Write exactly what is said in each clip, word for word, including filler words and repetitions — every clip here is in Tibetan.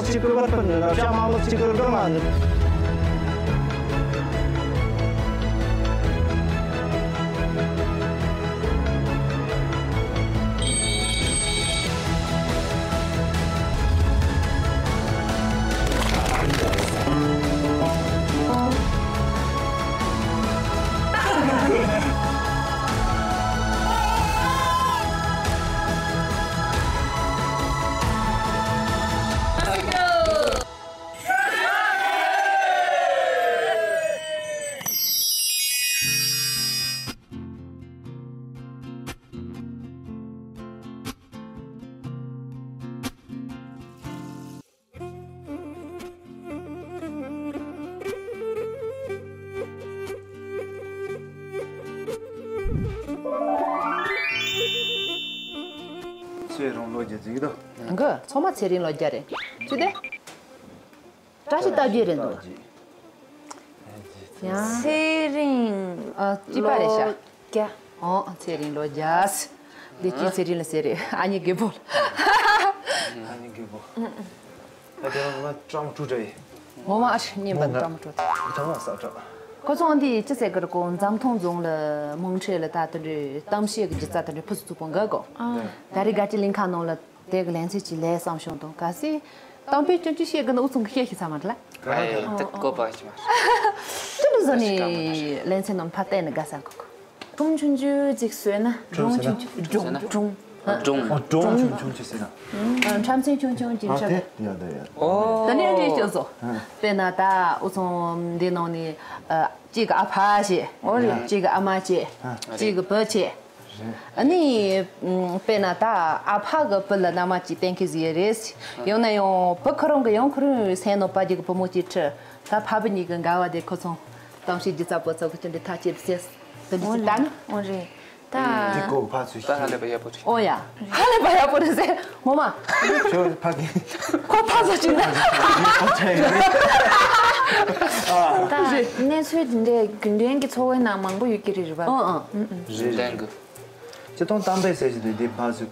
གཅིག་གི་བར་དུ་ནི་བྱ་མ་མོ་གཅིག་གི་སྒང་ལ་ནི། ཚེ་རིང་ལོ་བརྒྱ་ཟེར་གི་འདུག་འགོ་ཚང་མ་ཚེ་རིང་ལོ་བརྒྱ་རེད། ཅི་སྟེ། བཀྲ་ཤིས་རྟགས་བརྒྱད་རེད་འདུག་ཡང་། ཚེ་རིང་ཨ་གཅིག་པ་རེད་ཤག་ལོ་བརྒྱ། ཨོ་ཚེ་རིང་ལོ་བརྒྱ། འདི་ཅི་ཚེ་རིང་ལ་ཟེར་རེད། ཨ་ནི་རྒད་པོ། ཨ་ནི་རྒད་པོ། ཨ་དེ་ང་ཀྲམ་ཀྲུ་འདྲ་ཡི། ངོ་མ་ཨ་ཤི་ཉན་པ་ཀྲམ་ཀྲུ། ཐང་བ་ས་ཀྲ། ཁོ་ཚོ་འདི་ཅི་ཟེར་གི་རེད་གོ་འཛམ་ཐང་རྫོང་ལ་མང་ཁྲོད་ལ་ད་དེ་འདྲའི་གཏམ་བཤད་ཀྱི་སྒྱུ་རྩལ་དེ་འདྲའི་ཕུ་སུ་ཚུགས་པོ་འགའ་གོ་ད་རེས་དགའ་སྤྲོ་གླིང་ཁ་ནང་ལ། དེ་གི་ལན་ཚད་ཅིག་ལས་བསམ་བྱུང་དང་གལ་སྲིད། གཏམ་དཔེ་སྐྱོན་ཅིག་བཤད་དགོས་ན་ཨུ་ཚུགས་ཀྱི་བཤད་ཤེས་ས་མ་རེད་ལ། ཨ་ཡ་ཡ་དེ་བཀོད་པ་ཞིག་མ་རེད། ཅི་འདྲ་བཟོ་ནས་ལན་ཚད་ནང་ཕར་བལྟས་ནས་དགའ་ས་གོ་གོ། སྒྲུང་ཆུང་ཆུང་ཅིག་བཟོས་ན། སྒྲུང་ཆུང་ཆུང་སྒྲུང་སྒྲུང་། སྒྲུང་། ཨ་སྒྲུང་ཆུང་ཆུང་ཅིག་བཟོས་ན། འཁྲབ་ཚན་ཆུང་ཆུང་ཅིག་ཨ་འཁྲབ། དེ་ཡ་དེ་ཡ། ཨོ། ད་ནི་འདྲི་སྐྱོན་སོ། དཔེར་ན་ད་ཨུ་ཚུགས་འདི་ནང་ནས་གཅིག་གི་ཨ་ཕ་བྱས། ཨོ་རེད། གཅིག་གི་ཨ་མ་བྱས། གཅིག་གི་བུ་བྱས། ཨ་ནི། དཔེར་ན་ད་ཨ་ཕ་གི་བུ་ལ་མནའ་མ་གཅིག་གཏན་འཁེལ་ཟིག་ཡོད་རེད། ཡང་ན་ཡང་བུ་ཁོ་རང་གི་ཡང་ཁོ་རང་སེམས་ནང་དཔའ་རྒྱུ་གི་བུ་མོ་གཅིག་ཁྲིད། ད་ཕ་བུ་གཉིས་ཀྱི་འགལ་བ་དེ་ཁོ་ཚོ་གཏམ་བཤད་སྒྱུ་རྩལ་པོ་ཚོ་གི་ཅི་འདྲའི་ཐག་བཅད་ཟེར། དེ་འདྲ་ཅིག་ལྟ་ན། འོ་རེད། ད། འདི་ཀོ་ཕ་ཚོས་ད་ཧ་ལས་པ་ཡག་པོ་རེད། ཨོ་ཡ། ཧ་ལས་པ་ཡག་པོ་རེད་ཟེར། ངོ་མ། ཁྱོད་ཕ་གི། ཁོ་ཕ་ཚོ་ཅིག་ན། ད་གནས་ཚུལ་འདི་འདྲའི་རྒྱུན་ལྡན་གྱི་འཚོ་བའི་ནང་མང་པོ་ཡོད་ཀྱི་རེད། རེད་པ། ཨང་ཨང་། རེད་རེད། སྤྱིར་བཏང་གཏམ་དཔེ་ཟེར་གྱི་འདུག་འདི་ཕར་ཚུར་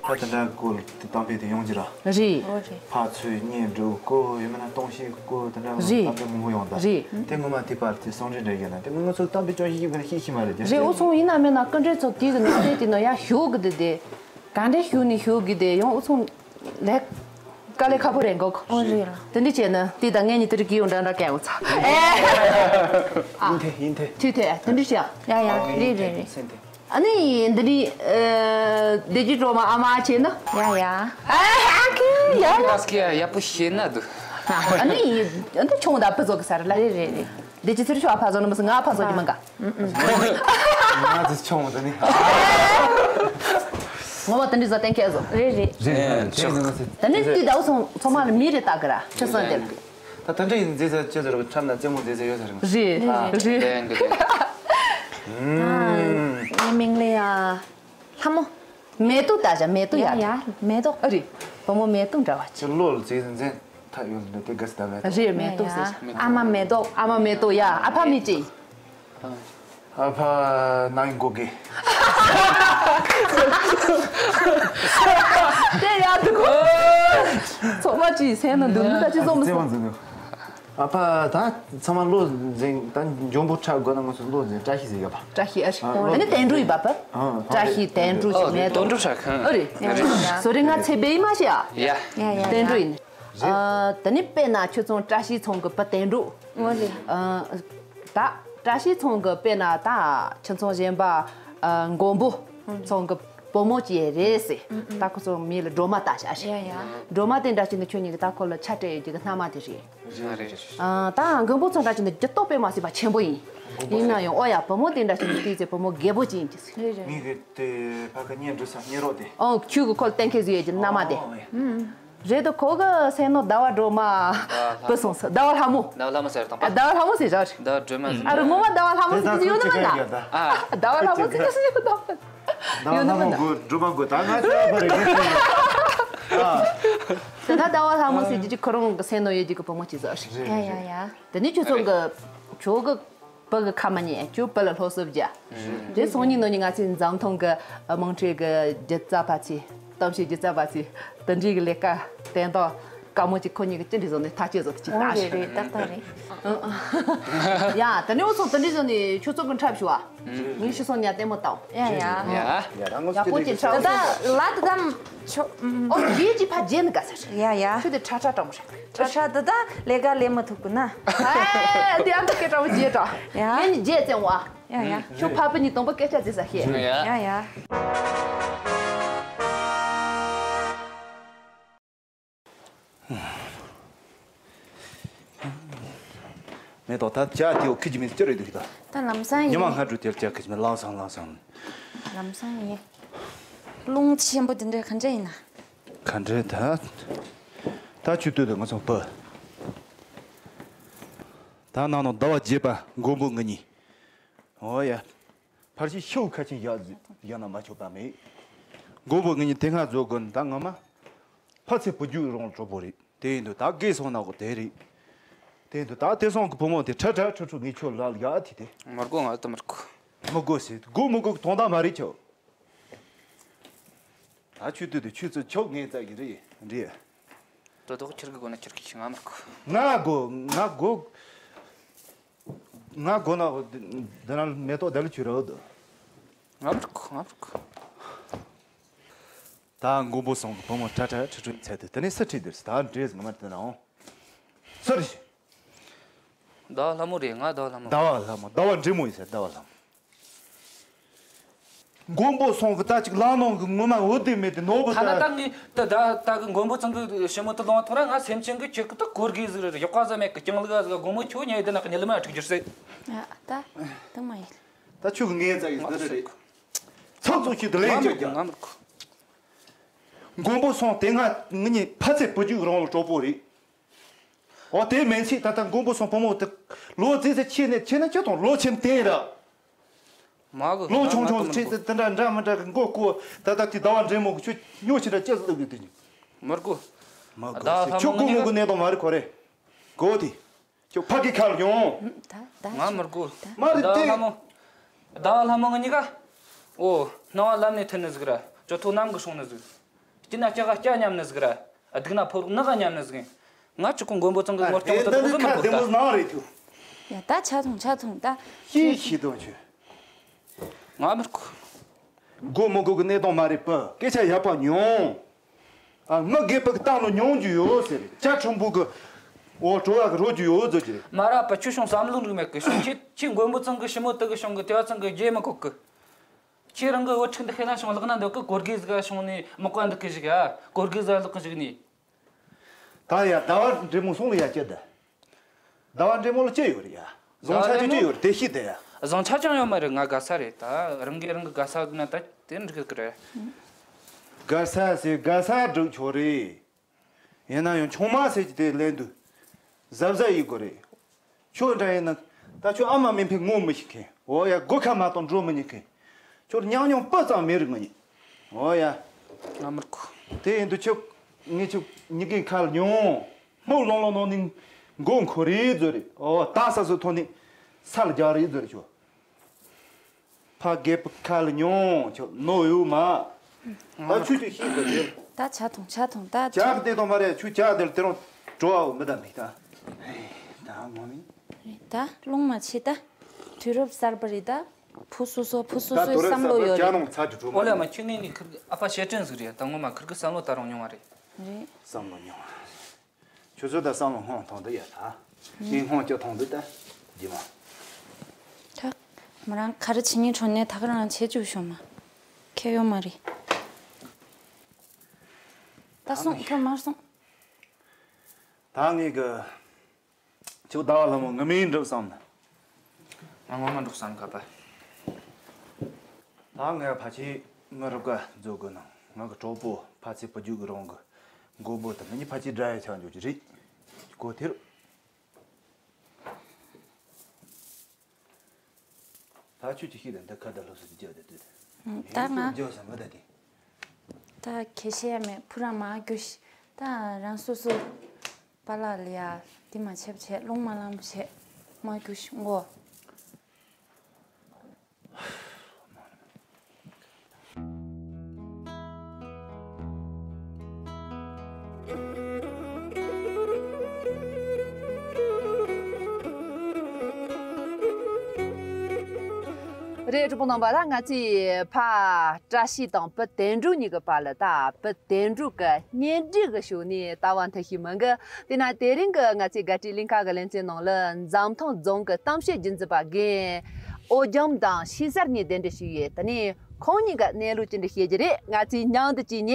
ཕ་དེ་འདྲ་སྐོར་དེ་གཏམ་དཔེ་དེ་ཡོང་གི་ར། རེད། ཨོ་རེད། ཕར་ཚུར་གཉེན་སྒྲིག་སྐོར་ཡང་མིན་ན་གཏོང་བཤེར་སྐོར་དེ་འདྲ་རེད། གཏམ་དཔེ་མང་པོ་ཡོང་ད། རེད། དེ་ངོ་མ་དེ་པར་དེ་སང་འདྲེ་འདྲ་ཡིན་ན་དེ་ངོ་ཚོ་གཏམ་དཔེ་ཅུང་ཞིག་ཡིན་པ་ཤེས་ཤེས་མ་རེད་རྒྱ་ཞེས། རེད། འུ་ཚོ་ཡིན་ན་མིན་ན་སྐུ་མགྲོན་ཚོ་དེ་གི་ནང་དེ་དེ་ནང་ཡ་ཞུགས་གི་དེ་དེ་ག་འདྲ་ཞུགས་ནས་ཞུགས་གི་དེ་ཡང་འུ་ཚོ་ལས་དཀའ་ལས་ཁག་པོ་རེད་འགོ། ཨོ་རེད་ལ། དེ་འདྲ་བྱས་ན་དེ་ད་ངས་ཉིད་དུ་རིག་གི་ཡོང་འདྲ་འདྲ་སྐད་འོ་ཚ། ཨེ། ཨ། ཡིན་ཐེ་ཡིན་ཐེ། ཐུག་ཐེ་དེ་འདྲ་བྱས། ཡ་ཡ་རེད་རེད་རེད། སེམས་ཐེ། ཨ་ནི་འདི་ནི་ཨ་བདེ་སྐྱིད་སྒྲོལ་མ་ཨ་མ་བྱས་ན། ཡ་ཡ། ཨ་ཨ་ཁི་ཡ་ཡ། ལ་སྐྱེ་ཡ་ཡག་པོ་ཤེས་ན་འདུག་ཨ་ནི་འདི་ཆུང་དང་ཕུ་ཚོགས་ཀྱི་ས་རེད་ལ། རེད་རེད་རེད། བདེ་སྐྱིད་ཚུར་ཤོག་ཨ་ཕ་ཚོ་ནི་མི་སྲིད་ང་ཨ་ཕ་ཚོ་གི་མིན་ག་ང་ཚོ་ཆུང་དུ་ནི། ངོ་མ་དེ་འདྲི་ཟ་གཏན་འཁེལ་བཟོ། རེད་རེད། རེད་རེད། ད་ནི་དེ་ཟླ་བ་ཚང་མ་ལ་མི་རེ་ལྟ་གི་ར་ཆུ་སྲང་དེ་ལ། ད་ད་འདྲ་ཡིན་མཛེས་ས་ཅི་ཟེར་བ་འཁྲབ་ན་རྩེད་མོ་མཛེས་ས་ཡོད་ས་རེད། རེད་རེད། ངའི་མིང་ལ་ཡ། ལྷ་མོ། མེ་ཏོག་ལྟ་བྱ་མེ་ཏོག་ཡ། ཡ་ཡ་མེ་ཏོག་ཨ་རེད། བུ་མོ་མེ་ཏོག་འདྲ་བ་ཅི། ལོ་ལ་མཛེས་ས་མཛེས་ཐག་ཡོད་ལ་དེ་དགའ་ས་ད་མེ་ཏོག་རེད་མེ་ཏོག་ཟེར། ཨ་མ་མེ་ཏོག་ཨ་མ་མེ་ཏོག་ཡ་ཨ་ཕ་མི་ཅི། ཨ་ཕ་ནང་གི་སྒོ་གི། དེ་ཡ་འདུག་ཚོགས་པ་ཅིག་སེམས་ནང་འདུག་མི་ད་ཅི་བཟོ་མི་སྲིད། ཨ་ཕ་ད་ཚང་མ་བློ་འཛིན་ད་འཇོན་པོ་ཆགས་དགོས་ན་ང་ཚོ་བློ་འཛིན་བཀྲ་ཤིས་ཟེར་ཡོད་པ། བཀྲ་ཤིས་ཨ་ཤི། ཨ་དེ་ནི་དོན་གྲུབ་ཡིན་པ་པ། བཀྲ་ཤིས་དོན་གྲུབ་ཨོ་ཞིག་མེད་དོན་དོ། གྲུབ་ཧྲ་ཁང་ཨ་རེད། ཨ་རེད། བཟོ་རིག་ང་ཚེ་བེ་མ་ཤི་ཨ། ཡ། ཡ་ཡ་དོན་གྲུབ་ཡིན། ཨ་དེ་ནི་དཔེར་ན་ཁྱོད་ཚོང་བཀྲ་ཤིས་ཚང་གི་པ་དོན་གྲུབ། ཨོ་རེད། ཨ་ད་བཀྲ་ཤིས་ཚང་གི་དཔེར་ན་ད་ཁྱོད་ཚོང་གཞན་པ་ཨ་མགོན་པོ་ཚང་གི་བུ་མོ་ཅིག་རེད་ཟེར། ད་ཁོ་ཚོ་མི་ལ་སྒྲོལ་མ་ལྟ་བྱ་ཞེས། ཡ་ཡ། སྒྲོལ་མ་དེ་འདྲ་ཞིག་ནི་ཁྱོད་ཉིད་ཀྱི་ད་ཁོ་ལ་ཆ་སྤྲད་ཡོད་ཀྱི་གི་སྣ་མ་དེ་རེད། རེད་རེད། ཨ་ད་མགོན་པོ་ཚང་འདྲ་ཞིག་ནི་རྒྱུ་སྟོབས་དཔེ་མ་སྲིད་པ་ཆེན་པོ་ཡིན། ཡིན་ན་ཡང་ཨོ་ཡ་བུ་མོ་དེ་འདྲ་ཞིག་ནི་དེའི་ཚེ་བུ་མོ་རྒད་པོ་ཅིག་ཡིན་གྱི་ཟེར། རེད་རེད། ངས་གི་དེ་ཕ་གི་གཉེན་སྒྲིག་ས་གཉེན་རོགས་དེ། ཨོ་ཁྱོད་ཀྱི་ཁོ་ལ་གཏན་འཁེལ་ཟིག་ཡོད་ཀྱི་སྣ་མ་དེ། ཨོ་ཨོ་ཡ། རེད་དོ་ཁོ་གི་སེམས་ནང་ཟླ་བ་སྒྲོལ་མ་བུ་སོང་ས་ཟླ་བ་ལྷ་མོ། ཟླ་བ་ལྷ་མོ་ཟེར་དང་པ། ཟླ་བ་ལྷ་མོ་ཟེར་ར་རེད། ཟླ་བ་སྒྲོལ་མ་ཟེར། ཨ་རེ་ངོ་མ་ཟླ་བ་ལྷ་མོ་ཟེར་གྱི་ཡོད་ནི་མིན་ན། ཨ་ཟླ་བ་ལྷ་མོ་ཟེར་གྱི་ཡོད་ནི་མིན་ན། ཟླ་བ་ལྷ་མོ་དགོས་སྒྲོལ་མ་དགོས་ད་ང་ཚོ་ཡོད་པ་རེད། ཨ། དེ་ན་ཟླ་བ་ལྷ་མོ་ཟེར་གྱི་ཁོ་རང་གི་སེམས་ནང་ཡོད་ཀྱི་གི་བུ་མོ་ཅིག་ཟེར་རེད། ཡ་ཡ་ཡ། དེ་ནས་ཁྱོད་ཚོ་གི་ཁྱོད་གི་བུ་གི་ཁ་མ་ཉན་ཁྱོད་བུ་ལ་སློབ་གསོ་རྒྱག་དེ་སང་ཉིན་གནངས་ཉིན་ང་ཚོའི་འཛམ་ཐང་གི་དམངས་ཁྲོད་གི་སྒྱུ་རྩལ་པ་ཚོས་གཏམ་བཤད་སྒྱུ་རྩལ་པ་ཚོས་དེ་འདྲའི་གི་ལས་ཀ་བསྟན་ཐོག་སྟག་མོ་གཅིག་ཁོ་གཉིས་ཀྱི་ཅི་འདྲ་བཟོ་ནས་ཐག་གཅོད་བཟོ་ཐུབ་ཀྱི་ཨོ་རེད་རེད། ཏག་ཏག་རེད། ཡ་ད་ནི་འོ་སོང་དེ་འདྲ་བཟོ་ནས་ཁྱོད་ཚོ་གི་འཁྲབ་ཞུ་བ། ངས་ཤི་སོང་ཉ་ལྟད་མོ་ལྟ། ཡ་ཡ། ཡ། ཡ་ད་ངོ་ཡག་པོ་ཅིག་འཁྲབ། ད་ལ་ད་དམ་ཆོ། ཨོ་རྒྱས་ཀྱི་ཕ་རྒྱས་ནི་ག་ས་རེད། ཡ་ཡ། ཁྱོད་དེ་ཁྲ་ཁྲ་གྲང་མོ་རེད། ཁྲ་ཁྲ་ད་ད་ལས་ཀ་ལས་མི་ཐུབ་གི་ན། ཨ་དེ་ཨ་མདའ་སྐད་གྲགས་པོ་རྒྱས་གྲགས། ཡ། ངས་ནི་རྒྱས་བཙན་བ། ཡ་ཡ། ཁྱོད་ཕ་བུ་གཉིས་དང་པོ་སྐད་ཆ་ཟེར་ས་ཤེས། ཡ་ཡ། མེ་ཏོག་ད་ཇ་དེའོ་ཁི་ཅི་མི་ཅི་རེད་འདུག་ད། ད་ལམ་སང་ཉི་མ་ཡིན། སྔ་དྲོ་དེར་ཇ་ཁི་ཅི་མི་ལངས་སང་ལངས་སང་། ལམ་སང་ཡིན། རླུང་ཆེན་པོ་དེ་འདྲ་ག་འདྲ་ཡིན་ན། ག་འདྲ་ད། ད་ཆུ་སྟོད་དུ་ང་ཚོ་སྤོ། ད་ནང་ནང་ཟླ་བ་བརྒྱད་པ་མགོན་པོ་ང་གཉིས། ཨོ་ཡ། ཕར་ཕྱིན་ཤོག་ཁ་ཆེན་བཞག་བཞག་ན་མ་ཆོག་པ་མེད། མགོན་པོ་ང་གཉིས་དེ་སྔ་བཟོ་དགོས་ད་ངོ་མ། ཕ་ཚེ་བུ་རྒྱུད་རོང་གྲོགས་པོ་རེད་དེ་ཡིན་དུས་ད་རྒས་སོང་ན་གོ་དེ་རེད། དེ་ཡིན་དུས་ད་དེ་སོང་གི་བུ་མོ་དེ་ཁྲ་ཁྲ་ཁྲུ་ཁྲུ་ངས་ཁྱོད་ལ་ཡག་དེ་དེ། མི་དགོས་ང་ད་མི་དགོས། མི་དགོས་ཟེར་དགོས་མི་དགོས་གི་དོན་དག་མ་རེད་ཁྱོད། ད་ཆུ་དུས་དུ་ཆུ་ཚོད་ཆོག་ངས་ཙག་གི་རེད་རེད། དོ་དོག་ཁྱེར་གི་དགོས་ན་ཁྱེར་གི་ང་མི་དགོས། ང་དགོས་ང་དགོས། ང་དགོས་ན་འདི་ན་མེ་ཏོག་དལ་ཆུ་རོ་འདུག་ང་མི་དགོས་ང་མི་དགོས། ད་མགོན་པོ་སོང་གི་བུ་མོ་ཁྲ་ཁྲ་ཁྲི་ཁྲི་ཚད་དུ་དེ་ནས་སུ་ཁྲིད་འདིར་ད་འདྲེས་ང་མ་དེ་ན་འོང་། སུ་རེད། ཟླ་བ་ལྷ་མོ་རེད། ང་ཟླ་བ་ལྷ་མོ། ཟླ་བ་ལྷ་མོ། ཟླ་བ་འབྲི་མོ་ཡིན་ཟེར་ཟླ་བ་ལྷ་མོ། མགོན་པོ་སོང་གི་ད་ཅིག་ལང་ནང་གི་ངོ་མ་འོ་དེ་མེད་དེ་ནོར་བུ་ཐ་ན་ད། ད་ངས་ད་ད་ད་གི་མགོན་པོ་ཚང་གི་ཞི་མོ་དུ་ལོང་ཐོ་ར་ང་སེམས་ཅན་གི་ཁྱེད་ཀི་ད་གོར་གི་ཟིག་རེད། ཡག་པ་ཟ་མེད་གི་ཀྱང་ལི་ག་ཟིག་མགོན་མོ་ཁྱོད་ཉལ་དེ་ན་གི་ཉལ་མ་ཁྲིག་རྒྱུ་ཟེར། ཡ་ད་དུང་མ་ཡིན། ད་ཆུ་གི་ངའི་རྩ་ཡི་ཟ་རེ་རེད། ཚགས་ཚུད་ཞིག་དུ་ལེན་ང་རྒྱག་མི་རྒྱག་ང་མི་རྒྱག་མགོན་པོ་སོང་དེ་ང་ངི་ནི་ཕ་ཚེ་བུ་རྒྱུད་རང་ལ་གྲོགས་པོ་རེད། འོ་དེ་མན་ཆད་ད་ལྟ་མགོན་པོ་སོང་བུ་མོ་དེ་ལོ་ཙི་ཙི་ཆེ་ནས་ཆེ་ན་ཁྱོད་དང་ལོ་ཆེན་བསྟན་ར། མ་གི་ལོ་ཆུང་ཆུང་ང་ང་ཁྲིད་དེ་དེ་འདྲ་འདྲ་མི་འདྲ་གི་མགོ་སྐོ་ད་ལྟ་དེ་ཟླ་བ་འབྲས་མོ་གི་ཆུ་སྨྱོ་ཆེ་འདྲ་ཅི་ཟིག་ལབ་གི་དེ་ཉིན། མི་དགོས། མ་ད་གོ་ལྷ་ཁྱོད་མོ་མགོ་ངི་མོ་གི་གནས་དང་མ་རེད་ཁོ་རེ། གོ་དེ། ཁྱོད་ཕ་གི་ཁ་ལ་ཡོང་། ད་ད་ང་མི་དགོས། མ་རེད་ད་དེ། ལྷ་མོ། ད་ལྷ་མོ་ང་གཉིས་ཀ་འོ། སྣང་བ་ལམ་ནས་ཐོན་ནི་ཟིག་ར། ཅོ་ཐོ་གནམ་གི་སྲུང་ནི་ཟིག་སྐྱིད་ན་སྐྱ་ག་སྐྱ་མཉམ་ནི་ཟིག་ར། སྡུག་ན་ཕོ་རོག་ནག་ག་མཉམ་ནི་ཟིག་ང་ཅི་གོ་མགོན་པོ་ཚང་གི་ངོ་སྐྱོང་དེ་འདི་ཁ་བདེ་མོ་ནང་རེད་ཐུ། ཡ་ད་ཆ་ཐུང་ཆ་ཐུང་ད། ཤི་ཤི་དོན་ཆུ། ང་མི་རྐུ། མགོ་མི་མགོ་གི་གནས་སྟངས་མ་རེད་པ་སྐད་ཆ་ཡག་པ་ཉོང་། ཨ་ང་རྒས་པ་གི་བཏང་ལོ་ཉོང་རྒྱུ་ཡོད་ཟེར་ཅ་ཁྲིམས་པོ་གི། འོ་གྲོ་བ་གི་རོ་རྒྱུ་ཡོད་ཟེར་གྱི་རེད། མ་ར་པ་ཁྱོད་བྱུང་བསམ་བློ་འགྲིག་མེད་གི་བྱུང་ཁྱེད་ཁྱེད་མགོན་པོ་ཚང་གི་ཞི་མོ་དུ་གི་བྱུང་གི་དེ་བ་ཚང་གི་རྒྱས་མི་གོ་གི་ཁྱེད་རང་གི་བུ་ཕྲུག་འདི་ཤེས་ན་བྱུང་ལག་ན་འདོད་གི་གོར་གེ་ཟིག་བྱུང་ནས་མི་ཀོ་འདུག་གི་ཞིག་ཡ་གོར་གེ་ཟིག་ལག་གི་ཞིག་ནས། ད་ཡ་ཟླ་བ་འབྲས་མོ་སོང་ལ་ཡ་ཅི་ད། ཟླ་བ་འབྲས་མོ་ལ་ཅི་ཡོད་རེད་ཡ། བཟང་ཆ་ཅི་ཅི་ཡོད་རེད་དེ་ཤི་དེ་ཡ། བཟང་ཆ་ཅང་ཡོད་མ་རེད། ང་དགའ་ས་རེད། ད་རང་གིས་རང་གི་དགའ་ས་ན་ད་དེ་འགྲིག་གི་རེད། དགའ་ས་ཟེར་དགའ་ས་སྒྲུབ་ཆོག་རེད། ཡིན་ན་ཡང་ཆུང་མ་ཟེར་གྱི་དེ་ལན་དུ། གཟབ་གཟབ་ཡིན་དགོས་རེད། ཁྱོད་འདྲ་ཡིན་ན། ད་ཁྱོད་ཨ་མ་མི་ཕན་ངོ་མི་ཤེས་མཁན། འོ་ཡ་སྒོ་ཁ་མ་གཏོགས་འགྲོ་མི་ཉན་མཁན། ཁྱོད་ཉག་ཉོག་སྤུ་ཙམ་མེད་རེད་ང་གཉིས། འོ་ཡ། ང་མི་རྐུ། དེ་ཡིན་དུས་ཁྱོད། ངས་ཁྱོད་ཉི་གིན་ཁ་ལ་ཉོང་། སྨུག་ལོང་ལོང་ནང་ནས། མགོ་འཁོར་རེད་བཟོ་རེད། འོ་ད་ས་སུ་ཐོན་ནས། ས་ལ་རྒྱག་རེད་བཟོ་རེད་ཁྱོད། ཕ་རྒས་པོ་ཁ་ལ་ཉོང་ཁྱོད་ནོ་ཡོད་མ། ད་ཆུ་ཆུ་ཤིག་དགོས་ཟེར། ད་ཆ་ཐུང་ཆ་ཐུང་ད། ཇག་དེ་དང་མ་རེད་ཆུ་ཇག་དེ་ལ་དེ་རང་བྲོ་བ་མི་ད་མི་ད། ད་ངོ་མི། རེད་ད་རླུང་མ་ཆེ་ད། དུས་རབས་གསར་པ་རེད་ད། བུ་སོ་སོ་བུ་སོ་ད་སོའི་དུས་རབས་བསམ་བློ་གསར་པ་ཡོད་ཇག་རེད། ནང་ཚ་ཆུ་བྲོ་ཨོ་ལེ་མ། མ་ཁྱོད་ངས་ནི་ཁིར་ཨ་ཕ་ཤེས་དྲན་ཟིག་རེད་ད། ངོ་མ་ཁིར་གི་བསམ་བློ་ད་རང་ཉུང་བ་རེད། རེད། བསམ་བློ་ཉུང་བ། ཁྱོད་ཚོ་ད་བསམ་བློ་སྔོན་ཐོང་འདི་ཡ་ད། ངས་སྔོན་སྐྱོ་ཐོང་འདི་ད། རྗེས་མ། ད། མོ་རང་ག་རེ་བྱེད་ཉིན་ཁྲོད་ནས་ད་ག་རང་བྱེད་བཅུག་ཤོག་མ། ཁྱད་ཡོད་མ་རེད། ད་སོང་ཁྱོད་མར་སོང་། ད་ངས་གི། ཁྱོད་ཟླ་བ་ལྷ་མོ་ངི་མིན་འགྲུབ་བསམ་ན། ང་ངོ་མ་འགྲོ་བསམ་ག་པ། ད་ངས་ཕ་ཆེ་ངི་རུ་ཀ་མཛོ་གི་ནང་ང་གི་གྲོགས་པོ་ཕ་ཚེ་བུ་རྒྱུད་གི་རོང་གི་མགོ་བོ་དང་ངི་ཕ་ཆེ་དགྲ་ཡ་ཆགས་འཇོག་གི་རེད། གོ་ཐེར། ད་ཆུ་ཅི་ཤི་དང་འདི་ཁ་ད་ལོ་སུ་ཅི་བརྒྱབ་དེ་དུས། ད་ང་བརྗོད་བསམ་མི་ད་དེ། ད་ཁྱེད་ཤེས་ཡ་མེད་ཕུ་ར་མ་རྒྱུ་ཤི་ད་རང་སོ་སོ། པཱ་ལགས་ལ་ཡ། འདི་མ་བྱེད་བྱེད་རླུང་མ་ལངས་བྱེད། མ་རྒྱུགས་ཤིག་མགོ། རེད། གྲོགས་པོ་རྣམ་པ། ད་ང་ཚོས་ཕ་བཀྲ་ཤིས་དང་བུ་དོན་གྲུབ་གཉིས་ཀྱི་བར་ལ། ད་བུ་དོན་གྲུབ་ཀྱི་གཉེན་སྒྲིག་གི་ཕྱོགས་ནས་ལྟ་བ་འཐེན་ཤེས་མི་འགི། དེ་ན་དེ་རིང་གི་ང་ཚོའི་དགའ་སྤྲོའི་གླིང་ག་གི་ལེ་ཚན་ནང་ལ་འཛམ་ཐང་རྫོང་གི་གཏམ་བཤད་རྒྱུན་འཛིན་པ་རྒན་ཨོ་རྒྱམ་དང་ཤེས་གསར་གཉིས་གདན་འདྲེན་ཞུས་ཡོད། དེ་ནས་ཁོང་གཉིས་ཀྱི་གནས་ལུགས་ཅི་འདྲ་བཤད་རྒྱུ་རེད། ང་ཚོས་མཉམ་དུ་བྱས་ནས་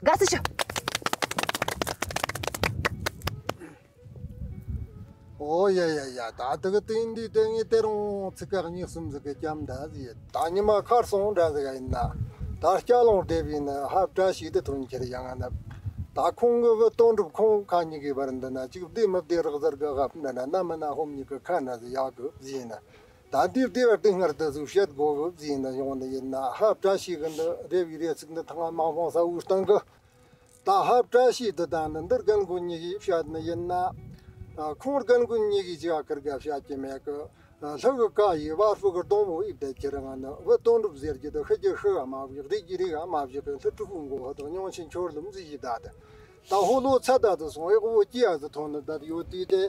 དགའ་བསུ་ཞུ། ཨོ་ཡ་ཡ་ཡ། ད་དེ་གི་དེ་འདི་དེ་ངས་དེ་རིང་ཚིག་ཁ་གཉིས་གསུམ་ཟིག་གི་ཀྱམ་ད་ཟིག་ད་ཉི་མ་ཁར་སོང་འདྲ་ཟིག་ཡིན་ན། ད་སྐྱ་ལོང་སྡེ་བའི་ནི་ཧབ་བཀྲ་ཤིས་དེ་ཐོན་ཁྱེར་ཡང་ན། ད་ཁོང་གི་བུ་དོན་གྲུབ་ཁོང་ཁ་གཉིས་ཀྱི་བར་འདི་ན་ཅིག་བདེ་མི་བདེ་རག་ཟེར་གི་ཧབ་འདི་ན་ན་མི་ན་ཧོམ་གཉིས་ཀྱི་ཁ་ན་ཟིག་ཡག་གི་ཟིག་ཡིན་ན། ད་འདི་བདེ་བར་དེ་སྔར་དུ་ཟིག་བཤད་དགོ་གི་ཟིག་ཡིན་ན། ཡོང་ནི་ཡིན་ན་ཧབ་བཀྲ་ཤིས་གི་འདི་རེ་བའི་རེ་ཚིག་འདི་ཐང་མང་ཕོང་ས་འུར་སྟེང་གི། ད་ཧབ་བཀྲ་ཤིས་འདི་དང་ནི་འདིར་རྒན་རྒོན་གཉིས་ཀྱིས་བཤད་ནི་ཡིན་ན། ཨ། ཁོང་རྒན་རྒོན་གཉིས་ཀྱིས་ཅི་ག་ཁིར་ག་བཤད་ཀྱི་མེད་གི། ཨ། ལྷ་གི་བཀའ་ཡིས་བ་སྤུ་གི་སྡོང་བོ་ཡིབ་བསྡད་ཁྱེར་ང་ནི་བུ་དོན་གྲུབ་ཟེར་གྱི་འདི་ཤི་རྒྱུ་ཤི་ག་མ་བཞག་རིག་རྒྱུ་རིག་ག་མ་བཞག་གི་ལྷ་ཕྲུ་གུ་མགོ་ཧ་དང་སྙུང་ཆེན་ཁྱོར་ལུམ་ཟིག་ཡིབ་ད་དེ། ད་ཧོ་ལོ་ཚ་ད་དུ་སོང་ཨེ་གོ་བོ་སྐྱི་ཡ་ཟི་ཐོན་ནི་ད་ཡོད་དུས་དེ།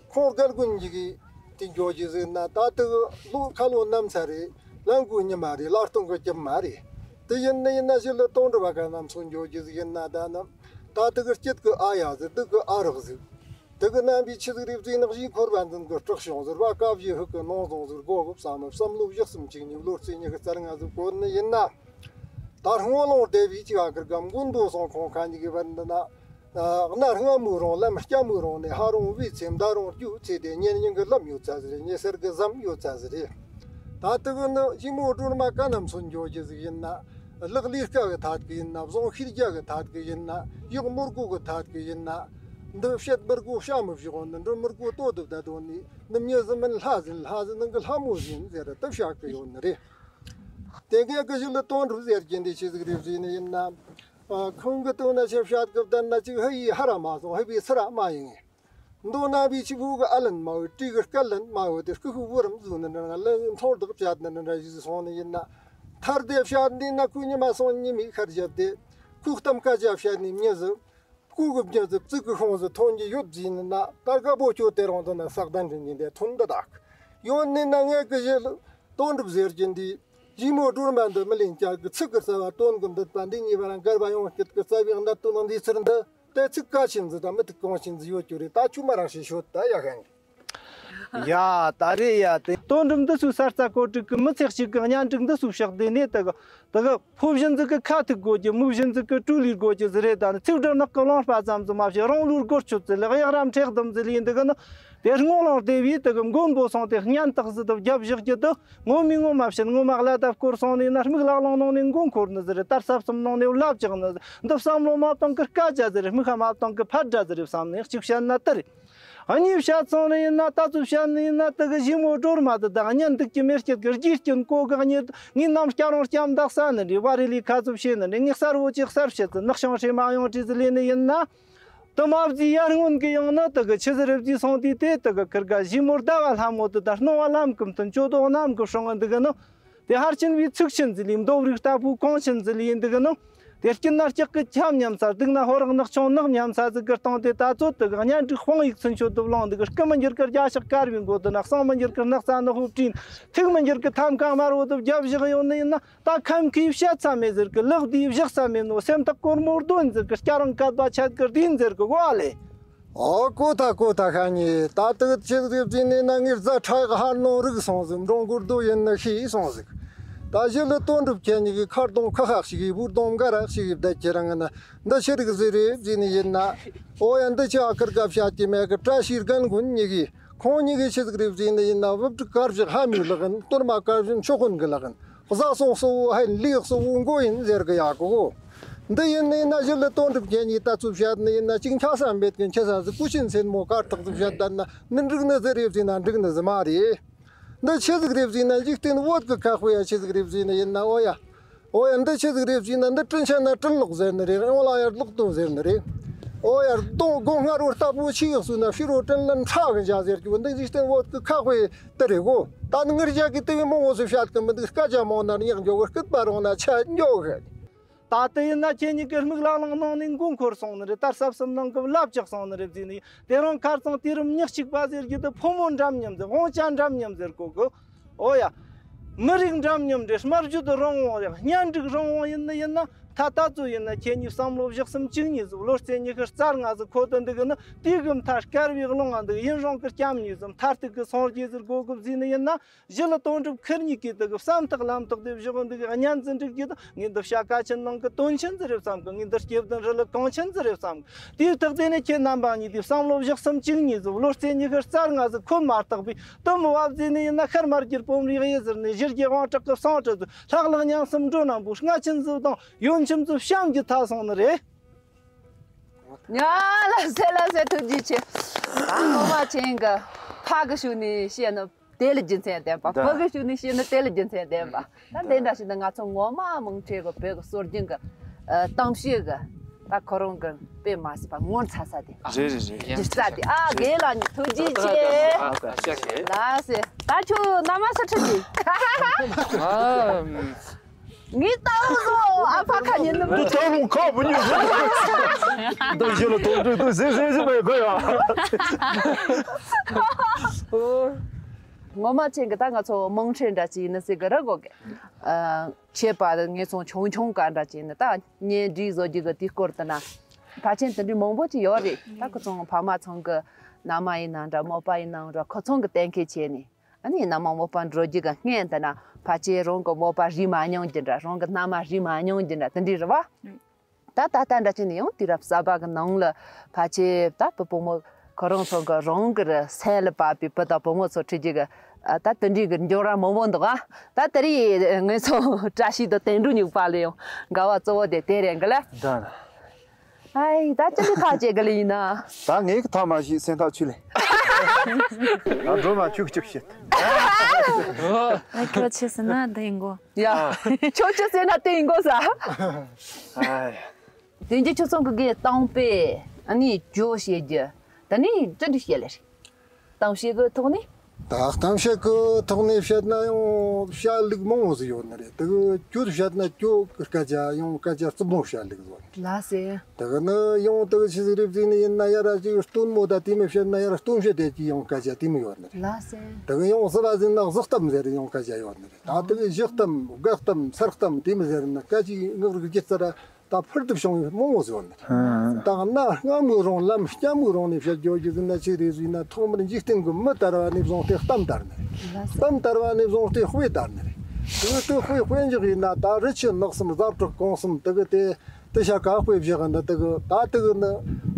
ཁོང་རྒན་རྒོན་གཉིས་ཀྱིས་དེ་འགྱོ་རྒྱུ་ཟིག་ན། ད་དེ་ལོ་ཁ་ལོ་ནམ་ཚ་རེད། ལན་གོ་ཉི་མ་རེད། ལ་སྟོང་གི་ཀྱི་མ་རེད། དེ་ཡིན་ནི་ཡིན་ན་ཞི་ལི་དོན་གྲུབ་བ་ག་ནམ་སོང་འགྱོ་རྒྱུ་ཟིག་ཡིན་ན། ད་ནི་ད་དེ་གི་སྐྱིད་གི་ཨ་ཡ་ཟིག་དེ་གི་ཨ་རག་ཟིག་དེ་གི་རྣམ་པའི་ཆི་ཟིག་རེད་ཟིག་ནག་བཞིའི་འཁོར་བ་འཛིན་གི་སྐྲག་བྱུང་ཟིག་བ་དཀའ་བཞི་ཧུག་གི་ནོང་བཟུང་ཟིག་གོ་གི་བསམ་བསམ་བློ་བཞི་གསུམ་གཅིག་གཉིས་ལོ་རྩིས་གཉིས་གི་རྩར་ང་ཟིག་གོ་ནི་ཡིན་ན། ད་སྔོན་ལོང་སྡེ་བའི་ཅི་ག་ཁིར་ག་མགོན་པོ་སོང་ཁོང་ཁ་གཉིས་ཀྱི་བར་འདི་ན། ཨ། གནའ་སྔ་མོའི་རིང་ལམ་སྐྱ་མོའི་རིང་ནས་ཧ་རུང་བའི་ཚེ་མདའ་རུང་རྒྱུ་ཚེ་དེ་ཉེ་སྙིང་གི་ལམ་ཡོད་ཚ་ཟིག་རེད། ཉེ་སར་གི་ཟམ་ཡོད་ཚ་ཟིག་རེད། ད་དེ་གི་ནི་ཞི་མོ་སྒྲོལ་མ་ག་ནམ་སོང་འགྱོ་རྒྱུ་ཟིག་ཡིན་ན། ལག་ལས་ཀ་གི་ཐད་གི་ཡིན་ན། བཟང་ཤེས་རྒྱ་གི་ཐད་གི་ཡིན་ན། ཡག་མི་དགོ་གི་ཐད་གི་ཡིན་ན། འདི་བཤད་མི་དགོ་བྱ་མི་བཞག་ནི། འདི་མི་དགོ་ལྟོ་དུ་བསྡད་དོ་ནི། ནི་མྱི་ཟི་མིན་ལྷ་ཟིན། ལྷ་ཟིན་ནང་གི་ལྷ་མོ་ཟིན་ཟེར་དུ་བཤད་གི་ཡོད་ནི་རེད། དེ་སྔ་གི་ཞི་ལི་དོན་གྲུབ་ཟེར་གྱིན་འདི་ཆི་ཟིག་རེད་ཟིན་ནི་ཡིན་ན། ཨ། ཁོང་གི་དོན་ན་ཆེ་བཤད་སྐབས་ལྟར་ན་ཅིག་ཧི་ཡི་ཧ་ར་མ་སོང་། ཧི་བི་སི་ར་མ་ཡིན། མདོ་ན་བའི་ཆི་བུ་གི་ཨ་ལན་མ་ཡོད། དྲི་གི་སྐད་ལན་མ་ཡོད། དེ་སྐུ་ཤུ་བུ་རམ་བཟོ་ནི་འདྲ་ང་ལན་འཐོར་དག་བཤད་ནི་འདྲ་ཡི་སོང་ནི་ཡིན་ན། ཐར་དེ་བཤད་འདི་ན་ཁུ་ཉི་མ་སོང་ཉི་མའི་ཁར་བཞབ་དེ། ཁུ་གཏམ་ཀ་ཅག་བཤད་ནི་མྱི་ཟི། སྐུ་གི་མྱི་ཟི་བཙུགས་གི་ཤོང་ཟི་ཐོན་གྱི་ཡོད་ཟིན་ནི་ན། ད་དཀར་པོ་ཁྱོད་དེ་རང་དུ་ན་ཟག་ལྡན་དྲིན་གྱི་འདས་ཐོན་འདི་དག་ཡོད་ནི་ན། ངས་གི་ཞི་ལི་དོན་གྲུབ་ཟེར་གྱིན་འདི། ཞི་མོ་སྒྲོལ་མ་འདི་མི་ལེན་རྒྱ་གི་ཚིག་གི་རྩ་བ་དོན་གི་འདུད་པ་འདི་གཉིས་པ་རང་དགར་བ་ཡོང་སྐྱིད་གི་རྩ་བའི་གནད་དོན་ནང་འདི་ཚུར་འདི། དེ་ཚིག་ག་ཆེན་ཟི་དང་མི་ཐིག་གང་ཆེན་ཟི་ཡོད་རྒྱུ་རེད། ད་ཆུ་མ་རག་ཤེས་ཤོད་ད་ཡ་ཧན། ཡ་ད་རེད་ཡ། དེ་དོན་གྲུབ་འདི་ཚོའི་ས་རྩ་གོ་དྲུག་གི་མི་ཚེ་གཅིག་གི་གཉེན་སྒྲིག་འདི་ཚོའི་ཕྱག་དེ་ནས་དེ་གི་དེ་གི་ཕོ་བཞིན་ཟིག་གི་ཁ་ཐུག་དགོས་ཀྱི། མི་བཞིན་ཟིག་གི་སྤྲུལ་ལས་དགོས་ཀྱི་ཟི་རེད། ད་ནི་ཚིག་སྦྲུལ་ནག་གི་ལོང་སྤ་ཙམ་ཟི་མ་བྱེད། རང་ལུས་སྒོར་ཆུད་ཟི་ལག་གཡག་རམ་ཁྲེག་དམ་ཟི་ལས་འདི་གི་ནི། དེ་སྔོན་ལོང་སྡེ་བའི་དེ་གི་མགོན་པོ་སོང་སྟེ་གཉེན་དག་ཟི་དུ་རྒྱབ་བཞག་གི་དུ། ངོ་མི་ངོ་མ་བྱིན། ངོ་མ་ཀླད་ད་བསྐོར་སོང་ནས་ན། མིག་ལག་ལང་ནང་ནས་མགོ་འཁོར་ནི་ཟི་རེད། དར་ཟབ་གསུམ་ནང་ནས་ལབ་ཅག་ནི་ཟི། འདི་བསམ་བློ་མ་བཏང་གི་སྐད་ཆ་ཟི་རེད། མིག་ཁ་མ་བཏང་གི་ཕར་འདྲ་ཟི་རེད་བསམ་ནས་གཅིག་བཤད་ན་དེ་རེད། གཉིས་བཤད་སོང་ནི་ཡིན་ན། ད་ཚོ་བཤད་ནི་ཡིན་ན། དེ་གི་ཞི་མོ་སྒྲོལ་མ་དེ་དང་གཉེན་སྒྲིག་གི་མེ་སྐྱེད་གི་རྒྱུ་རྐྱེན་གོ་གི་གཉེར། ངའི་ནམ་སྐྱ་རོང་སྐྱམ་དག་ས་ནི་རེད། བ་རི་ལི་ཁ་ཚུབ་བྱེད་ནི་རེད། ངའི་གསར་བོ་ཅིག་གསར་བྱེད་ཚུལ་ནག་ཤོང་ཧྲེ་མ་ཡོང་ཀྲི་ཟི་ལེ་ནི་ཡིན་ན། དུ་མ་བརྫིས་ཡར་སྔོན་གི་ཡང་ན་དུ་གི་ཆི་ཟི་རེ་བརྫིས་སོང་དུས་དེ་དུ་གི་ཁིར་ག་ཞི་མོར་ཟླ་བ་ལྷ་མོ་དུ་ད་སྣང་བ་ལམ་གི་མཐུན་ཅོ་དོ་གནམ་གི་སྲུང་བ་འདི་གི་ནི། དེ་ཧར་ཆེན་བའི་ཚིག་ཆེན་ཟི་ལི་མདོ་རིགས་ལྟ་བུ་གོང་ཆེན་ཟི་ལི་འདི་གི་ནི། དེ་སྐྱིད་ན་ལྕགས་ཀྱི་ཁྱམ་ཉམས་ས། སྡུག་ན་ཧོ་རག་ནག་ཆུང་ནག་ཉམས་ས་ཟིག་གི་སྟེང་དེ་ད་ཚོད་དུ་གི་གཉེན་སྒྲིག་དཔང་ཡིག་ཚུན་ཆོད་དུ་བླངས་འདི་གི་སྐུ་མི་འགྱུར་གི་རྒྱ་ཞག་དཀར་བའི་མགོ་དུ་ན། གསང་མི་འགྱུར་གི་སྣག་ཚ་ནག་ཧུབ་དྲིན། ཐུགས་མི་འགྱུར་གི་ཐམ་ཁ་དམར་བོ་དུ་རྒྱབ་བཞག་ཡོང་ནི་ཡིན་ན། ད་ཁམས་ཁའི་བཤད་ས་མེད་ཟེར་གི། ལག་དེའི་བཞག་ས་མེད་ནོ། སེམས་ཐག་གོར་མོར་དོན་ཟེར་གི། སྐྱ་རང་བཀལ་བ་ཆད་གི་དིན་ཟེར་གི་གོ་ཨ་ལེ། ཨོ་ཀོ་ཐ་ཀོ་ཐ་ཤ་ཉེ། ད་དུ་ཆེ་ཟིག་རེ་བརྫིས་ནས་ན། ངའི་རྫ་ཁྲག་ཧར་ནོ་རིག་སོང་ཟིག། འབྲོང་མགོར་རྡོ་ཡིན་ནི་ཤེས་སོང་ཟིག། ད་ཞི་ལི་དོན་གྲུབ་ཁྱེད་གཉིས་ཀྱི་ཁ་གདོང་ཁ་ཁག་ཞིག་གིས། བུ་གདོང་འགའ་རག་ཞིག་གིས་བསྡད་ཁྱེད་རང་ན། འདི་ཆི་རིག་ཟིག་རེ་བརྫིས་ནི་ཡིན་ན། ཨོ་ཡ། འདི་ཆི་ཨ་ཁིར་ག་བཤད་ཀྱི་མེད་གི། བཀྲ་ཤིས་རྒན་རྒོན་གཉིས་ཀྱིས། ཁོང་གཉིས་ཀྱིས་ཆི་ཟིག་རེ་བརྫིས་ནི་ཡིན་ན། བུ་ཕྲུག་དཀར་ཞག་ཧ་མིའི་ལག་ཡིན། གཏོར་མ་དཀར་ཞིང་ཆོ་དཔོན་གྱི་ལག་ཡིན། བཟའ་སོང་གསོ་བོ་ཧན། ལས་གསོ་བོ་མགོ་ཡིན་ཟེར་གི་ཡག་གོ། འདི་ཡིན་ནི་ན་ཞི་ལི་དོན་གྲུབ་ཁྱེད་གཉིས་ད་ཚོད་བཤད་ནི་ཡིན་ན། ཅིག་འཁྱག་ས་མེད་གི་འཁྱག་ས་ཟིག། ཀུ་ཤིན་སེན་མོ་དཀར་ཐག་ཟིག་བཤད་ད་ན། ནི་འགྲིག་ནི་ཟིག་རེད་ཟེར་ན་འགྲིག་ནི་ཟིག་མ་རེད། འདི་ཆི་ཟིག་རེད་ཟེར་ན། འཇིག་རྟེན་བོད་ཀྱི་ཁ་དཔེ་ཡ་ཆི་ཟིག་རེད་ཟེར་ནི་ཡིན་ན། ཨོ་ཡ། ཨོ་ཡ། འདི་ཆི་ཟིག་རེད་ཟེར་ན། འདི་དྲིན་ཆེན་ན་དྲིན་ལོག་ཟེར་ནི་རེད། ཡོང་ལ་ཡར་ལོག་དོན་ཟེར་ནི་རེད། ཨོ་ཡ། སྡོང་སྒོ་ང་རོ་ལྟ་བུ་ཆི་ཡག་སུ་ན། ཕྱི་རོ་དྲིན་ལན་ཁྲག་གི་བྱ་ཟེར་རྒྱུ་འདི་འཇིག་རྟེན་བོད་ཀྱི་ཁ་དཔེ་དེ་རེད་གོ། ད་ནི་ངར་བྱ་གི་དེ་བས་མང་བོ་སུ་བཤད་གི་མི་འདུག། སྐད་ཆ་མང་ན་ཉག་འཇོག་གི། སྐུད་པ་རང་ན་ཆ་འཇོག་གི། ད་དེ་ཡིན་ན་ཁྱེད་གཉིས་ཀྱི་མིག་ལག་ལང་ནང་ནས་མགོ་འཁོར་སོང་ནི་རེད། དར་ཟབ་གསུམ་ནང་གི་ལབ་ཆགས་སོང་ནི་རེད་ཟེར་ནི། དེ་རིང་ཁར་ཚང་དུས་རིམ་ཉག་གཅིག་པ་ཟེར་རྒྱུ་དེ་ཕོ་མོ་འགྲམ་མཉམ་ཟེར། དབང་ཆ་འགྲམ་མཉམ་ཟེར་གོ་གི། ཨོ་ཡ། མི་རིགས་འདྲ་མཉམ་འདྲེ་སྨྲ་བརྗོད་རང་དབང་ཡང་གཉེན་སྒྲིག་རང་དབང་ཡིན་ནི་ཡིན་ན། ད་ད་ཚོད་ཡིན་ན་ཁྱེད་གཉིས་བསམ་བློ་བཞི་གསུམ་བཅུ་གཉིས་ཟིག་བློ་རྩེ་ཉི་ཤུ་རྩ་ལྔ་ཟིག་ཁོ་ད་འདུག་གི་ན། དུས་གི་མཐའ་དཀར་བའི་རླུང་ང་འདུག་ཡུན་རིང་གི་སྐྱབས་གཉིས་ཟིག་མཐར་ཐུག་གི་སངས་རྒྱས་ཟིག་གོ་གི་བཟོས་ནི་ཡིན་ན། ཞི་ལི་དོན་གྲུབ་ཁིར་གཉིས་ཀྱིས་དུ་གི་བསམ་ཐག་ལམ་ཐག་དེ་བཞག་འདུག་གཉེན་ཟིག་འགྲིག་རྒྱུ་དང་། ངས་འདི་བྱ་དཀའ་ཆེན་ནང་གི་དོན་ཆེན་ཟིག་རེད་བསམ་གི། ངས་འདི་སྐྱེ་བདུན་རི་ལི་གང་ཆེན་ཟིག་རེད་བསམ་གི། དེའི་ཐོག་དེ་ནས་ཁྱེད་རྣམ་པ་གཉིས་དེ་བསམ་བློ་བཞི་གསུམ་བཅུ་གཉིས་ཟིག་བློ་རྩེ་ཉི་ཤུ་རྩ་ལྔ་ཟིག་ཁོལ་མ་བཏགས་པའི་དུམ་བབ་ཟིག་ནས་ཡིན་ན། ཤར་མར་གྱུར་སྤོམ་རིགས་གཡུ་ཟུར་ནས་གཞི་རྒྱས་དབང་དྲག་གི་བསང་ཁྲི་ཟིག་ལྷག་ལྷག་ཉམས་སུ་འགྲོ་ན་འབུ་རྔ་ཆེན་ཟིག་དང་ཡོན་ཆུམ་ཟིག་བཤམས་ཀྱི་ཐ་སོང་ནི་རེད། ཡ་ལ་སེ་ལ་སེ་ཐུགས་རྗེ་ཆེ། ད་ངོ་མ་ཆེན་གི་ཕ་གི་ཤུལ་ནས་བཤད་ན་དེ་ལ་རྒྱུ་མཚན་ལྡན་པ། ད་བུ་གི་ཤུལ་ནས་བཤད་ན་དེ་ལ་རྒྱུ་མཚན་ལྡན་པ། ད་དེ་འདྲ་ཞིག་ན་ང་ཚོ་ངོ་མ་མང་ཆེ་གི་བོད་གི་སྲོལ་རྒྱུན་གི་ཨ་གཏམ་བཤད་གི་ད་ཁོ་རང་གི་དཔེ་མ་སྲིད་པ་ངོ་མཚར་ས་དེ། རེད་རེད་རེད། སྒྱུ་རྩལ་དེ། ཨ་རྒན་ལགས་ནི་ཐུགས་རྗེ་ཆེ། ལགས་སེ། ད་ཁྱོད་མནའ་མ་སུ་ཁྲིད་ཀྱི། ཨ། ངའི་ལྟ་བུ་ཨ་ཕ་ཁ་ཉིན་ནམ། འདི་ལྟ་བུ་ཁ་བུ་ཉིན་ཟེར། འདི་ཞིག་ལ་དོགས་འདྲི་འདུག་ཟེར་ཟེར་ཟེར་བའི་དགོས་ཡ། ངོ་མ་ཆེན་གི་ད་ང་ཚོ་མང་ཁྲེ་འདྲ་ཅིག་ཡིན་ན་ཟེར་གི་ར་གོ་གི། ཨ། ཆེ་བ་ངེད་ཚོ་ཆུང་ཆུང་ག་འདྲ་ཅིག་ཡིན་ན་ད་གཉེན་སྒྲིག་བཟོ་རྒྱུ་གི་དུས་སྐོར་དུ་ན། ཕལ་ཆེར་དེ་འདྲའི་མང་པོ་ཅིག་ཡོད་རེད། ད་ཁོ་ཚོ་ཕ་མ་ཚང་གི་མནའ་མ་ཡིན་ནའང་འདྲ་མོ་པ་ཡིན་ནའང་འདྲ་ཁོ་ཚོ་གི་གཏན་འཁེལ་བྱས་ནས། ཨ་ནི་མནའ་མ་མོ་པ་འགྲོ་རྒྱུ་གི་སྔན་དེ་ན་ཕལ་ཆེར་རང་གི་མོ་པ་རིག་མ་མྱོང་རྒྱུ་འདྲ། རང་གི་མནའ་མ་རིག་མ་མྱོང་རྒྱུ་འདྲ་དེ་འདྲའི་རེད་བ། ད་ད་ལྟ་འདྲ་ཅིག་ནས་ཡང་དུས་རབས་གསར་པ་གི་ནང་ལ་ཕལ་ཆེར་ད་བུ་བུ་མོ་ཁོ་རང་ཚོ་གི་རང་གི་རུ་སེམས་ལ་བབས་པའི་བུ་དང་བུ་མོ་ཚོ་ཁྲིད་རྒྱུ་གི་ད་དེ་འདྲའི་གི་འབྱོར་བ་མང་པོ་འདུག་ཨ། ད་དེ་རིང་ངེད་ཚོ་བཀྲ་ཤིས་དང་དོན་གྲུབ་གཉིས་པ་ལ་ཡང་དགའ་བ་གཙོ་བོ་དེ་དེ་རེད་འགི་ལ། ད་ནི། ཨའི་ད་ཅི་ལི་ཐག་བཅད་གི་ལི་ཡིན་ན། ད་ངས་གི་ཐག་མ་བཅད་སེམས་ཐག་ཆོད་ལེ། ད་འགྲོ་མ་ཆུག་ཆུག་བྱེད། ཨ་ཁྱོད་ཆི་ཟེར་ན་འདི་ཡིན་གོ། ཡ། ཁྱོད་ཆི་ཟེར་ན་དེ་ཡིན་གོ་ས། ཨའི། དེ་འཇི་ཁྱོད་ཚང་གི་གི་གཏམ་དཔེ་ཨ་ནི་ཇོ་བཤད་རྒྱུ་ད་ནི་ཅི་འདྲ་བཤད་ལེ་རེད། གཏམ་བཤད་གི་ཐོག་ནས། ད་གཏམ་བཤད་གི་ཐོག་ནས་བཤད་ན་ཡང་བཤད་ལུགས་མང་བོ་ཟིག་ཡོད་ནི་རེད། དེ་གི་ཁྱོད་བཤད་ན་ཁྱོད་གི་སྐད་ཆ་ཡང་སྐད་ཆ་རྩུབ་མོ་བཤད་ལུགས་ཟིག་ཡོད་ནི་རེད། ལགས་སེ། དེ་གི་ནི་ཡང་དེ་གི་ཆི་ཟིག་རེད་ཟེར་ནི་ཡིན་ན་ཡ་ར་ཅིག་སྟོན་མོ་ད་དེ་མོ་བཤད་ན་ཡ་ར་སྟོན་བཤད་དེ་ཅིག་ཡང་སྐད་ཆ་དེ་མོ་ཡོད་ནི་རེད། ལགས་སེ། དེ་གི་ཡང་ཟི་བ་ཟིག་ན་གཟིགས་གཏམ་ཟེར་ཡང་སྐད་ཆ་ཡོད་ནི་རེད། ད་དེ་གི་གཞི་གཏམ་དགའ་གཏམ་སར་གཏམ་དེ་མོ་ཟེར་ན་སྐད་ཅིག་ངག་རིག་རྒྱུ་རྩ་ར། ད་ཕུར་དུ་བྱུང་བའི་རྨོངས་བཟོ་ནི། ད་གནའ་སྔ་མོའི་རིང་ལམ་སྐྱ་མོའི་རིང་ནས་བཤད་རྒྱུ་ཟིན་ན་ཆི་རེད་ཟེར་ན། ཐོག་མར་འཇིག་རྟེན་གྱི་མི་དར་བ་ནས་བཟུང་སྟེ་གཏམ་དར་ནི། གཏམ་དར་བ་ནས་བཟུང་སྟེ་དཔེ་དར་ནི། དེ་དེ་དཔེ་དཔེ་འཇོག་ཡིན་ན་ད་རི་ཆུ་ནགས་གསུམ་རྫ་བྲག་གངས་གསུམ་དེ་གི་དེ་དེ་ཤ་ཀ་དཔེ་བཞག་ན་དེ་གི་ད་དེ་གི་ནི་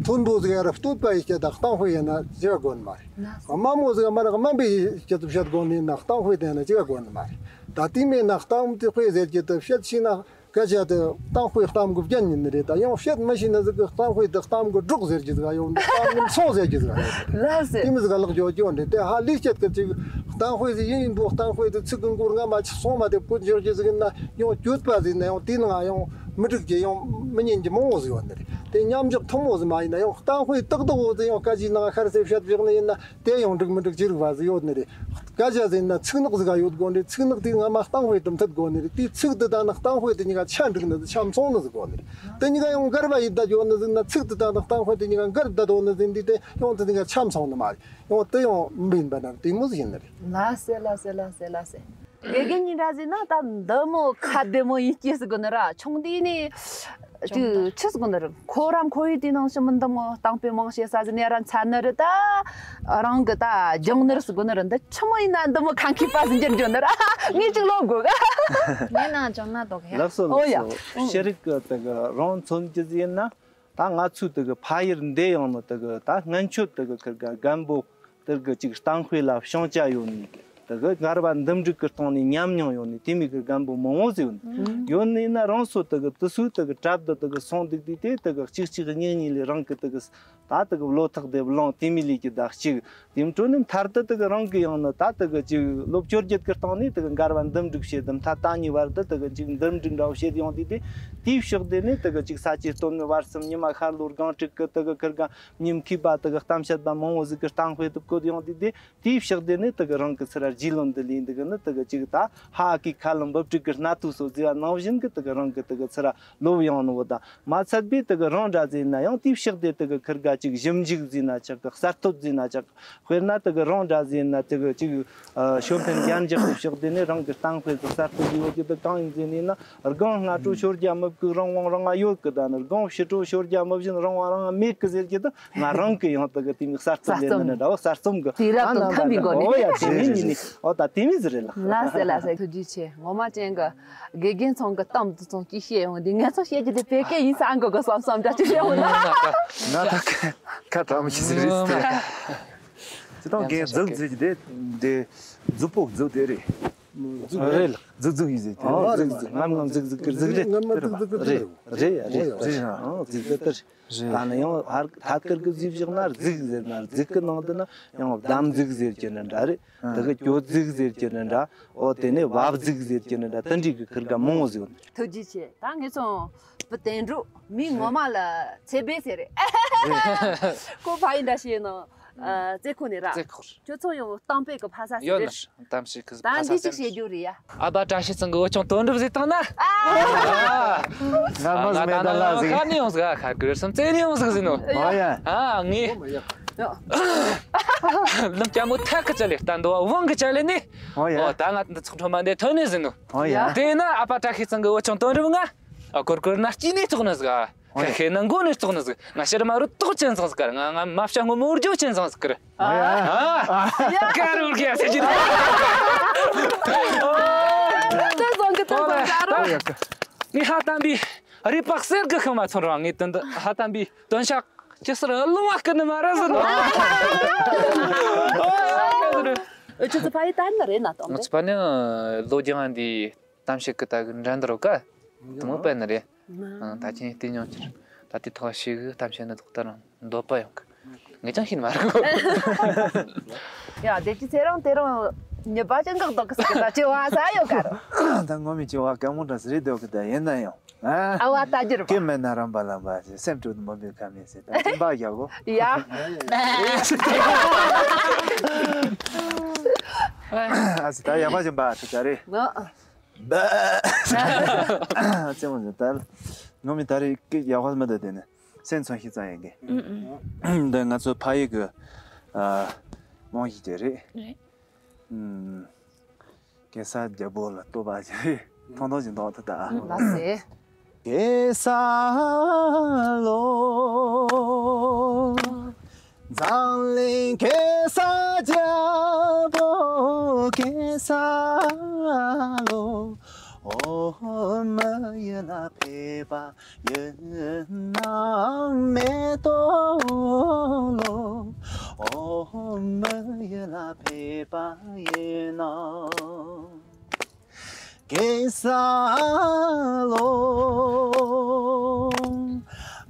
མཐོན་པོ་ཟིག་ཡ་ར་བསྟོད་པ་ཡི་སྐད་དང་གཏམ་དཔེ་ཡིན་ན་ཅི་ག་དགོས་ནི་མ་རེད། དམའ་མོ་ཟིག་མ་ར་དམའ་འབེབས་ཡི་སྐད་དུ་བཤད་དགོས་ནི་ཡིན་ན་གཏམ་དཔེ་དེ་ཡིན་ན་ཅི་ག་དགོས་ནི་མ་རེད། ད་དེ་མེད་ན་གཏམ་དེ་དཔེ་ཟེར་གྱི་དེ་བཤད་ཤེས་ན། སྐད་ཆ་དེ་གཏམ་དཔེ་གཏམ་གྱི་རྒྱན་ཡིན་ནི་རེད། ད་ཡང་བཤད་མི་ཤེས་ན་ཟིག་གི་གཏམ་དཔེ་དེ་གཏམ་གྱི་སྒྲོག་ཟེར་གྱི་ཟིག་ཡོད་འདུག་གཏམ་གྱི་མཚོན་ཟེར་གྱི་ཟིག་ཡོད་འདུག་ལགས་སེ། དེ་མི་ཟིག་ལག་འཇོག་རྒྱུ་འདི་དེ་ཧ་ལས་བཤད་གི་ཅིག་གཏམ་དཔེ་ཟིག་ཡིན་ཡིན་པོ་གཏམ་དཔེ་དེ་ཚིག་གི་མགོར་སྔ་མ་ཆི་སོང་མ་དེ་བཀོད་འཇོག་རྒྱུ་ཟིག་ཡིན་ན་ཡང་གྱོད་པ་ཟིག་ཡིན་ན་ཡང་དེའི་ནང་ཡང་མི་འགྲིག་གི་ཡང་མི་ཉན་གྱི་མང་བོ་ཟིག་ཡོད་ནི་རེད། དེ་མཉམ་འཇོག་ཐུན་མོང་ཟིག་མ་ཡིན་ན་ཡང་གཏམ་དཔེ་ཏག་ཏག་བོ་ཟིག་ཡང་སྐད་ཆའི་ནང་ཁར་ཟེར་བཤད་བཞག་ནི་ཡིན་ན། དེ་ཡང་འགྲིག་མི་འགྲིག་ཅི་རིགས་པ་ཟིག་ཡོད་ནི་རེད། སྐད་ཆ་ཟེར་ན་ཚིག་ནག་ཟིག་ག་ཡོད་དགོས་ནི་རེད། ཚིག་ནག་དེ་སྔ་མ་གཏམ་དཔེ་དུ་མཐུད་དགོས་ནི་རེད། དེ་ཚིག་དེ་དང་ནི་གཏམ་དཔེ་དེ་གཉིས་ཀ་ཆ་འགྲིག་ནི་ཟིག་ཆ་མཚུངས་ནི་ཟིག་དགོས་ནི་རེད། དེ་གཉིས་ཀ་ཡང་འགལ་བ་ཡིན་ད་ཡོད་ནི་ཟིག་ན་ཚིག་དེ་དང་ནི་གཏམ་དཔེ་དེ་གཉིས་ཀ་འགལ་ད་དོ་ནི་ཟིག་འདི་དེ་ཡང་དེ་གཉིས་ཀ་ཆ་མཚུངས་ནི་མ་རེད། ཡང་དེ་ཡང་མི་ཡིན་པ་ན་དེ་མོ་ཟིག་ཡིན་ནི་རེད། ལགས་སེ་ལགས་སེ་ལགས་སེ་ལགས་སེ། དགེ་རྒན་གཉིས་འདྲ་ཟེར་ན་ད་འདི་མོ་ཁ་བདེ་མོ་ཡིན་སྐྱེས་སུ་དགོས་ནི་ར་ཆུང་དུས་ནས་ཅིག་ཆི་སུ་དགོས་ནི་ར་ཁོ་ར་ཁོ་ཡི་དུས་ནང་ཞི་མི་འདི་མོ་གཏམ་དཔེ་མང་བཤད་ས་ཟིག་ནས་ར་མཚན་ནི་ར་ད་རང་གི་ད་སྦྱོང་ནི་ར་སུ་དགོས་ནི་ར་འདི་ཆི་མོ་ཡིན་ན་འདི་མོ་ཁ་མཁས་པ་ཟིག་འགྱུར་འགྱོ་ནི་ར་ངས་ཅིག་ལོབས་དགོས་ག་ངས་ནང་སྦྱོང་ན་འདོད་གི་ཡ། ལགས་སོ་ཨོ་ཡ། ལགས་སོ། ཤེས་རིག་གི་དེ་གི་རང་མཚོན་རྒྱུ་ཟིག་ཡིན་ན། ད་ང་ཚོའི་དེ་གི་ཕ་ཡུལ་འདི་ཡང་ནི་དེ་གི་ད་སྔན་ཆད་དེ་གི་ཁིར་ག་རྒན་པོ་དེ་གི་ཅིག་གཏམ་དཔེ་ལ་ཤོང་བྱ་ཡོད་ནི། དེ་གི་ངར་བ་འདུམ་འགྲིག་གི་སྟེང་ནས་ཉམས་མྱོང་ཡོད་ནི་དེ་མོ་གི་རྒན་པོ་མང་བོ་ཟིག་ཡོད་ནི། ཡོད་ནི་ཡིན་ན་རང་སོ་དེ་གི་དེ་སུའི་དེ་གི་གྲབས་དེ་དེ་གི་སོང་འདུག་དུས་དེ་དེ་གི་གཅིག་གཅིག་གཉིས་གཉིས་ལས་རང་གི་དེ་གི་ད་དེ་གི་བློ་ཐག་དེ་བླངས་དེ་མོ་ལས་ཀྱི་ད་གཅིག་དེ་འཕྲོ་ནི་མཐར་དུ་དེ་གི་རང་གི་ཡང་ནི་ད་དེ་གི་ཅིག་སློབ་སྦྱོང་རྒྱུ་གི་སྟེང་ནས་དེ་གི་འགལ་བ་འདུམ་འགྲིག་བྱེད་དུམ་ཐ་ད་གཉིས་བར་དུ་དེ་གི་ཅིག་འདུམ་འགྲིག་འདྲ་བོ་བྱེད་ཡོང་དུས་དེ་དེའི་ཕྱོགས་དེ་ནས་དེ་གི་ཅིག་ས་བཅད་སྟོད་སྨད་བར་གསུམ་ཉི་མ་ཤར་ལྷོ་སྒང་དྲུག་གི་དེ་གི་ཁིར་ག་ཉིམ་མཁས་པ་དེ་གི་གཏམ་བཤད་པ་མང་བོ་ཟིག་གི་གཏམ་དཔེ་དེ་བཀོད་ཡོང་དུས་དེ་དེའི་ཕྱོགས་དེ་ནས་དེ་གི་རང་གི་ཚུར་ རྗེ་བློན་འདི་ལས་འདི་གི་ནི་དེ་གི་ཅིག་ད་ཧ་ཀི་ཁ་ལ་འབབ་ཕྲུག་གི་སྣ་ཐུག་སོ་ཟེར་བ་ནང་བཞིན་གི་དེ་གི་རང་གི་དེ་གི་ཚུར་ལོབས་ཡོང་ནོ་ད་མ་ཚད་པའི་དེ་གི་རང་འདྲ་ཟེར་ན་ཡང་དེའི་ཕྱོགས་དེ་དེ་གི་ཁིར་ག་ཅིག་ཞིབ་འཇུག་ཟེར་ན་ཆག་གི་གསར་གཏོད་ཟེར་ན་ཆག་གི་དཔེར་ན་དེ་གི་རང་འདྲ་ཟེར་ན་དེ་གི་ཅིག་ཨ་ཤོ་ཕན་རྒྱན་འཇགས་ཀྱི་ཕྱོགས་དེ་ནས་རང་གི་གཏམ་དཔེ་དེ་གསར་གཏོད་ཟེར་བ་ཅིག་དེ་གང་ཡིན་ཟེར་ནས་ན། སྒང་སྔ་དྲོ་ཤོར་རྒྱ་མི་བཀུག་རང་དབང་རང་ང་ཡོད་གི་ད་ནི་སྒང་ཕྱི་དྲོ་ཤོར་རྒྱ་མི་བཞིན་རང་དབང་རང་ང་མེད་གི་ཟེར་གྱི་ད་ང་རང་གི་ཡང་དེ་གི་དེ་མི་གསར་རྩོམ་ལས་ནི་ནི་འདྲ་བོ་གསར་རྩོམ་གི་དུས་རབས་དང་མཐུན་པའི་སྒོ་ནས། ཨོ་ཡ་དེ་མི་ཡིན་ནི་ཨོ་ད་དེ་མི་ཟེར་རེད་ལ། ལ་སེ་ལ་སེ་ཐུགས་རྗེ་ཆེ། ངོ་མ་ཅན་གི་དགེ་རྒན་ཚང་གི་གཏམ་དུ་ཚང་གི་བཤད་ཡོང་དེ་ངས་ཚང་བཤད་ཀྱི་དེ་བེད་སྐད་ཡིན་ས་ཨང་གི་གི་བསམ་བསམ་འདྲ་ཅིག་བཤད་འོང་ན། ང་ད་ཁ་ཁ་གྲག་མི་ཤེས་ཟེར་རེད། ཅི་ཏང་གན་རྫིག་རྫིག་དེ་དེ་རྫུ་པོ་རྫུ་དེ་རེད། རྫུ་རེད་ལ། རྫུ་རྫུ་ཡིན་ཟེར། ཨོ་རྫུ་རྫུ་ངམ་ངམ་རྫུ་རྫུ་གི་རྫུ་རེད། རེད་རེད་རེད་རེད། ཨོ་རྫུ་རྫུ་རེད། ད་ནི་ཡང་ཧར་ཐད་ཀར་གི་རྫུ་བཞག་ན་རྫུ་ཟེར་ན་རྫུ་གི་ནང་དུ་ན་ཡང་བདམ་རྫུ་ཟེར་གྱི་ནི་འདྲ་རེད། དེ་གི་གྱོད་རྫུ་ཟེར་གྱི་ནི་འདྲ། ཨོ་དེ་ནས་བབ་རྫུ་ཟེར་གྱི་ནི་འདྲ། དེ་འདྲའི་གི་ཁིར་ག་མང་བོ་ཟེར་བ་ནི། ཐུགས་རྗེ་ཆེ། ད་ངེད་ཚོ་བུ་དན་འགྲོ་མི་ངོ་མ་ལ་ཚེ་བེ་ཟེར་རེད། ཁོ་ཕ་ཡི་འདྲ་ཞེས་ནོ། ཨ་རྩེ་ཁོ་ནས་ར། རྩེ་ཁོ། ཁྱོད་ཚོ་ཡང་གཏམ་དཔེ་གི་ཕ་ས་ཟེར་ཡོད་རེད། ནི་གཏམ་ཞིག་གི་ད་ཕ་ས་འདི་ཅི་ཟེར་ནི། ཞེས་རྒྱུ་རེད་ཡ། ཨ་ཕ་བཀྲ་ཤིས་ཚང་གི་འུ་ཆུང་དོན་གྲུབ་ཟེར་བཏང་ན། ཨ། ང་མ་ཟི་མེད་ད་ལ་ཟིག་ཁ་ནས་ཡོང་ཟིག་ཁ་ཁུར་སམ་རྩེ་ནས་ཡོང་ཟིག་ཟིན་ནོ། ཨོ་ཡ། ཨ་ངས། ལམ་རྒྱ་མོ་ཐག་གི་ཅ་ལེ་ལྟ་འདོ་བ་དབང་གི་ཅ་ལེ་ནི། ཨོ་ཡ། ཨོ་ད་ང་འདི་ཚོགས་ཁྲོམ་མ་འདི་ཐོན་ནས་ཟིན་ནོ། ཨོ་ཡ། དེ་ན་ཨ་ཕ་བཀྲ་ཤིས་ཚང་གི་འུ་ཆུང་དོན་གྲུབ་ང་། ཨ་གོར་གོར་ན་སྐྱིད་ནས་ཚོགས་ནི་ཟིག་ཨ། ཨོ་ཡ། ཁེ་ན་མགོ་ནས་ཚོགས་ནི་ཟིག་ང་ཕྱིར་མ་རུ་ཏོག་ཅན་ཚང་ཟིག་གར་ང་ང་མ་བྱ་ངོ་མོར་ཇོ་ཅན་ཚང་ཟིག་གར། ཨོ་ཡ། ཨ། ཡ། ཀ་རུ་རྒྱ་སེ་ཅི། ཨོ་ཡ། ངས་ཧ་དམ་པའི་རི་པག་གསེར་གི་ཤིང་མ་ཚོར་བ་ངས་དོན་དུ་ཧ་དམ་པའི་དོན་ཤག་ཅི་སར་ལུང་བ་ཀུན་ནི་མ་ར་ཟིན་ནོ། ཨོ་ཡ། ཨོ་ཁྱོད་ཚོ་ཕ་ཡི་ད་ནི་རེད་ན་དང་། ང་ཚོ་ཕ་ནི་ལོ་རྒྱང་འདི་གཏམ་བཤད་ཀྱི་ད་གི་འགྲན་བསྡུར་ག་དུ་མོ་པ་ནི་རེད། ཨང་ད་ཁྱེད་བལྟས་མྱོང་ཁྱེར། ད་དེ་ཐོག་ཤེས་གི་གཏམ་བཤད་ནི་ཐོག་ལྟར་འདོད་པ་ཡོང་གི་ངས་ཀྱང་ཤེས་ནི་མ་རེད་གོ། ཡ་དེ་ཅི་ཚེ་རང་དེ་རང་ཉི་པ་ཅན་འགག་འདོག་གི་ཟེར་གི་ད་ཅི་བ་ས་ཡོད་ག་ར། ད་ངོ་མི་ཅི་བ་ག་མོ་འདྲ་ཟེར་རེད་འདོད་གི་ད་ཡིན་ན་ཡང་། ཨ། ཨ་བ་ད་རྒྱུ་ར་བ། སྐྱེ་མེད་ན་རམ་པ་ལམ་པ་ཞེས་སེམས་སྤྲོ་དུ་མ་འབོད་ཁ་མེད་ཟེར་ད་སྦྱིན་པ་རྒྱག་གོ། ཡ། ཨ་ཙི་ད་ཡག་པ་སྦྱིན་པ་ཁྲི་ད་རེད། ང་། བཙན་མོ་ཟེར་ད། ངོ་མི་ད་རེས་སྐད་ཡག་པ་མི་འདུག་དེ་ནི་སེམས་ཚོན་ཤི་ཙང་ཡིན་གི། འདི་ང་ཚོ་ཕ་ཡུལ་གི་ཨ་རྨང་གཞི་དེ་རེད། རེད། ཨུམ། གེ་སར་རྒྱལ་པོ་ལ་བསྟོད་པ་ཞིག་རེད། ཐོང་ཐོང་ཞིག་འདོགས་ཐུབ་ད། ལགས་སེ། གེ་སར་ལོ། འཛམ་གླིང་གེ་སར་རྒྱལ་པོ་གེ་སར་ལོ། ཨོ་མི་ཡུལ་ལ་ཕེབས་པ་ཡིན་ན་མེ་ཏོག་ལོ། ཨོ་མི་ཡུལ་ལ་ཕེབས་པ་ཡིན་ན། གེ་སར་ལོ།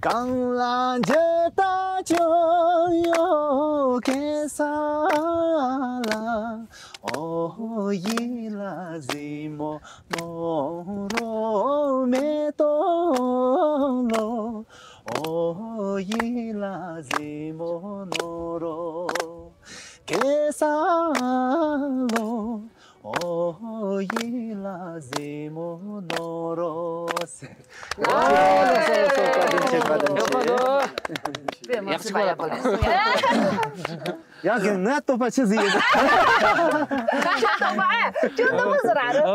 གང་ལ་འཇིགས་སྐྲག་བྱུང་ཡོད་གེ་སར་ལ། ཨོ་ཡིད་ལ་ཟིན་མོ་ནོར་རོ་མེ་ཏོག་ལོ། ཨོ་ཡིད་ལ་ཟིན་མོ་ནོར་རོ་གེ་སར་ལོ། ཨོ་ཡིད་ལ་ཟིན་མོ་ནོར་རོ་ཟེར། ཨོ་ལགས་སོ་ལགས་སོ། བཀའ་དྲིན་ཆེ། བཀའ་དྲིན་ཆེ། ཡག་པོ་ཡག་པོ། ཡང་གི་ང་བསྟོད་པ་ཆི་ཟིག་ཡིན། ཁྱོད་བསྟོད་པ་ཨེ་ཁྱོད་བསྟོད་པ་ཟེར་ར་རེད།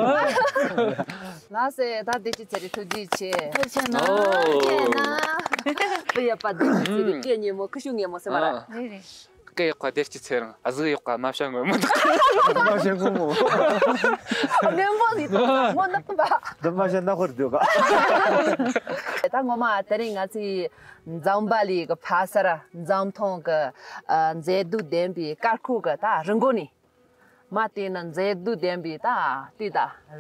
ལགས་སེ་ད་བདེ་སྐྱིད་ཚེ་རིང་ཐུགས་རྗེ་ཆེ། ཐུགས་རྗེ་ཆེ་ན། ཨོ། ཁྱེད་ན། བུ་ཡབ་པ་བདེ་སྐྱིད་ཚེ་རིང་སྐད་སྙན་མོ་ཁུ་ཤུ་སྙན་མོ་ཟེར་མ་ར། རེད་རེད། སྐད་ཡག་པ་བདེ་སྐྱིད་ཚེ་རིང་། གཟུགས་ཡག་པ་མ་བྱ་ངོ་མོ་འདུག་མ་བྱ་ངོ་མོ། སྙན་པོ་ཟིག་འདུག་མོ་ནག་པ། འདི་མ་བྱ་ནག་པར་འདུག་ག་ད་ངོ་མ་དེ་རིང་ང་ཚོའི་འཛམ་བྷ་ལའི་གི་ཕ་སར་འཛམ་ཐང་གི་ཨ་མཛེས་སྡུག་ལྡན་པའི་དཀར་ཁུག་གི་ད་རི་མགོ་ནས། མ་བལྟས་ན་མཛེས་སྡུག་ལྡན་པའི་ད་ལྟོས་ད་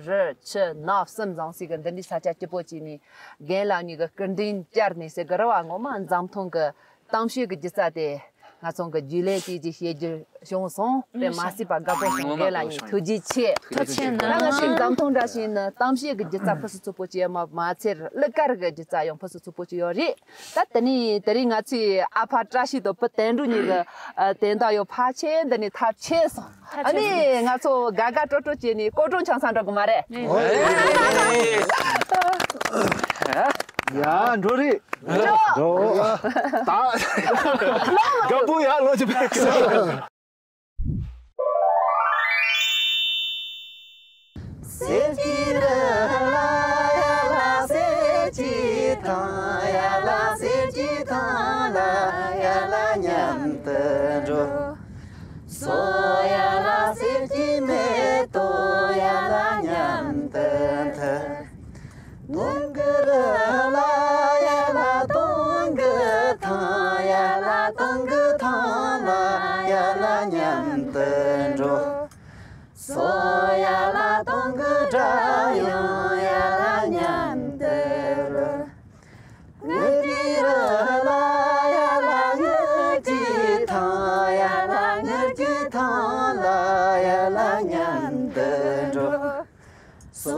རི་ཆུ་ནགས་གསུམ་བཟང་སའི་གི་འདི་འདྲའི་ས་ཆ་སྐྱིད་པོ་ཅིག་ནས་རྒན་ལགས་གཉིས་ཀྱི་སྐུ་མགྲོན་བཅར་ནས་ཟེར་གི་རེད་བ། ངོ་མ་འཛམ་ཐང་གི་གཏམ་བཤད་ཀྱི་སྒྱུ་རྩལ་དེ་ ང་ཚོ་གི་རྒྱུས་ལོན་བཅས་ཀྱི་བྱེད་རྒྱུ་བྱུང་སོང་། དཔེ་མ་སྲིད་པ་དགའ་པོ་བྱུང་། རྒན་ལགས་ནས་ཐུགས་རྗེ་ཆེ། ཐུགས་རྗེ་ཆེ། ད་ང་ཚོའི་འཛམ་ཐང་འདྲ་ཞིག་ནི་གཏམ་བཤད་ཀྱི་སྒྱུ་རྩལ་ཕུན་སུམ་ཚོགས་པོ་ཅིག་མ་མ་ཚད་གླུ་གར་གྱི་སྒྱུ་རྩལ་ཡང་ཕུན་སུམ་ཚོགས་པོ་ཅིག་ཡོད་རེད། ད་དེ་ནས་དེ་རིང་ང་ཚོའི་ཨ་ཕ་བཀྲ་ཤིས་དང་བུ་དོན་གྲུབ་གཉིས་ཀྱི་ཨ་དོན་དག་ཡང་ཕལ་ཆེར་འདི་ནས་ཐག་ཆོད་སོང་། ཨ་ནི་ང་ཚོ་དགའ་དགའ་སྤྲོ་སྤྲོ་བྱས་ནས་སྐོར་བྲོ་འཆམ་ས་འགྲོ་གི་མ་རེད། ཡ་འགྲོ་རེད། འགྲོ། ད་དགའ་པོ་ཡ་ལོ་ཅི་པེ། གསེར་གྱི་རི་ལ་ཡ་ལ་གསེར་གྱི་ཐང་། ཡ་ལ་གསེར་གྱི་ཐང་ལ་ཡ་ལ་མཉམ་དུ་འགྲོ། སོ་ཡ་ལ་གསེར་གྱི་མེ་ཏོག་ཡ་ལ་མཉམ་དུ་འཐུ། སྟོང་གི་རི་ལ་ཡ་ལ་སྟོང་གི་ཐང་། ཡ་ལ་སྟོང་གི་ཐང་ལ་ཡ་ལ་མཉམ་དུ་འགྲོ། སོ་ཡ་ལ་སྟོང་གི་སྒྲ་དབྱངས་ཡ་ལ་མཉམ་དུ་རོལ། དངུལ་གྱི་རི་ལ་ཡ་ལ་དངུལ་གྱི་ཐང་། ཡ་ལ་དངུལ་གྱི་ཐང་ལ་ཡ་ལ་མཉམ་དུ་འགྲོ། སོ་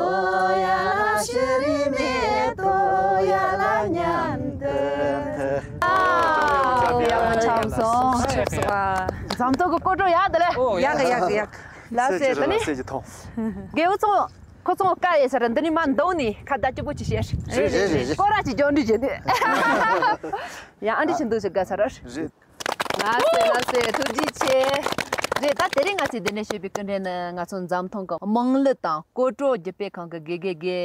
ཡ་ལ་ཤེལ་རི་མེ་ཏོག་ཡ་ལ་མཉམ་དུ་འཐུ། ཡག་པོ་འཆམ་སོང་། འཆམ་སོང་། འཛམ་ཐང་གི་སྐོར་བྲོ་ཡག་འདི་ལས། ཡག་གི་ཡག་གི་ཡག་གི། ལགས་སེ། ད་ནི་རྒན་པོ་ཚོ་ཁོ་ཚོ་དཀའ་ཡས་ས་ར་འདི་ནི་མ་འདོང་ནི་ཁ་བརྡ་སྐྱིད་པོ་ཅིག་བྱས། རེད་རེད་རེད་རེད། སྐོར་ར་ཅིག་འཇོག་འདྲི་བྱས་ཏེ། ཡ་ཨ་འདྲི་ཞིག་འདུག་ཟེར་དགའ་ས་ར། རེད། ལགས་སེ་ལགས་སེ། ཐུགས་རྗེ་ཆེ། རེད། ད་དེ་རིང་ང་ཚོས་འདི་ནས་ཞུས་པའི་སྐུ་མགྲོན་ནི་ང་ཚོ་འཛམ་ཐང་གི་དམངས་གླུ་དང་སྐོར་བྲོ་སྒྱུ་སྤེལ་ཁང་གི་དགེ་རྒན་དགེ་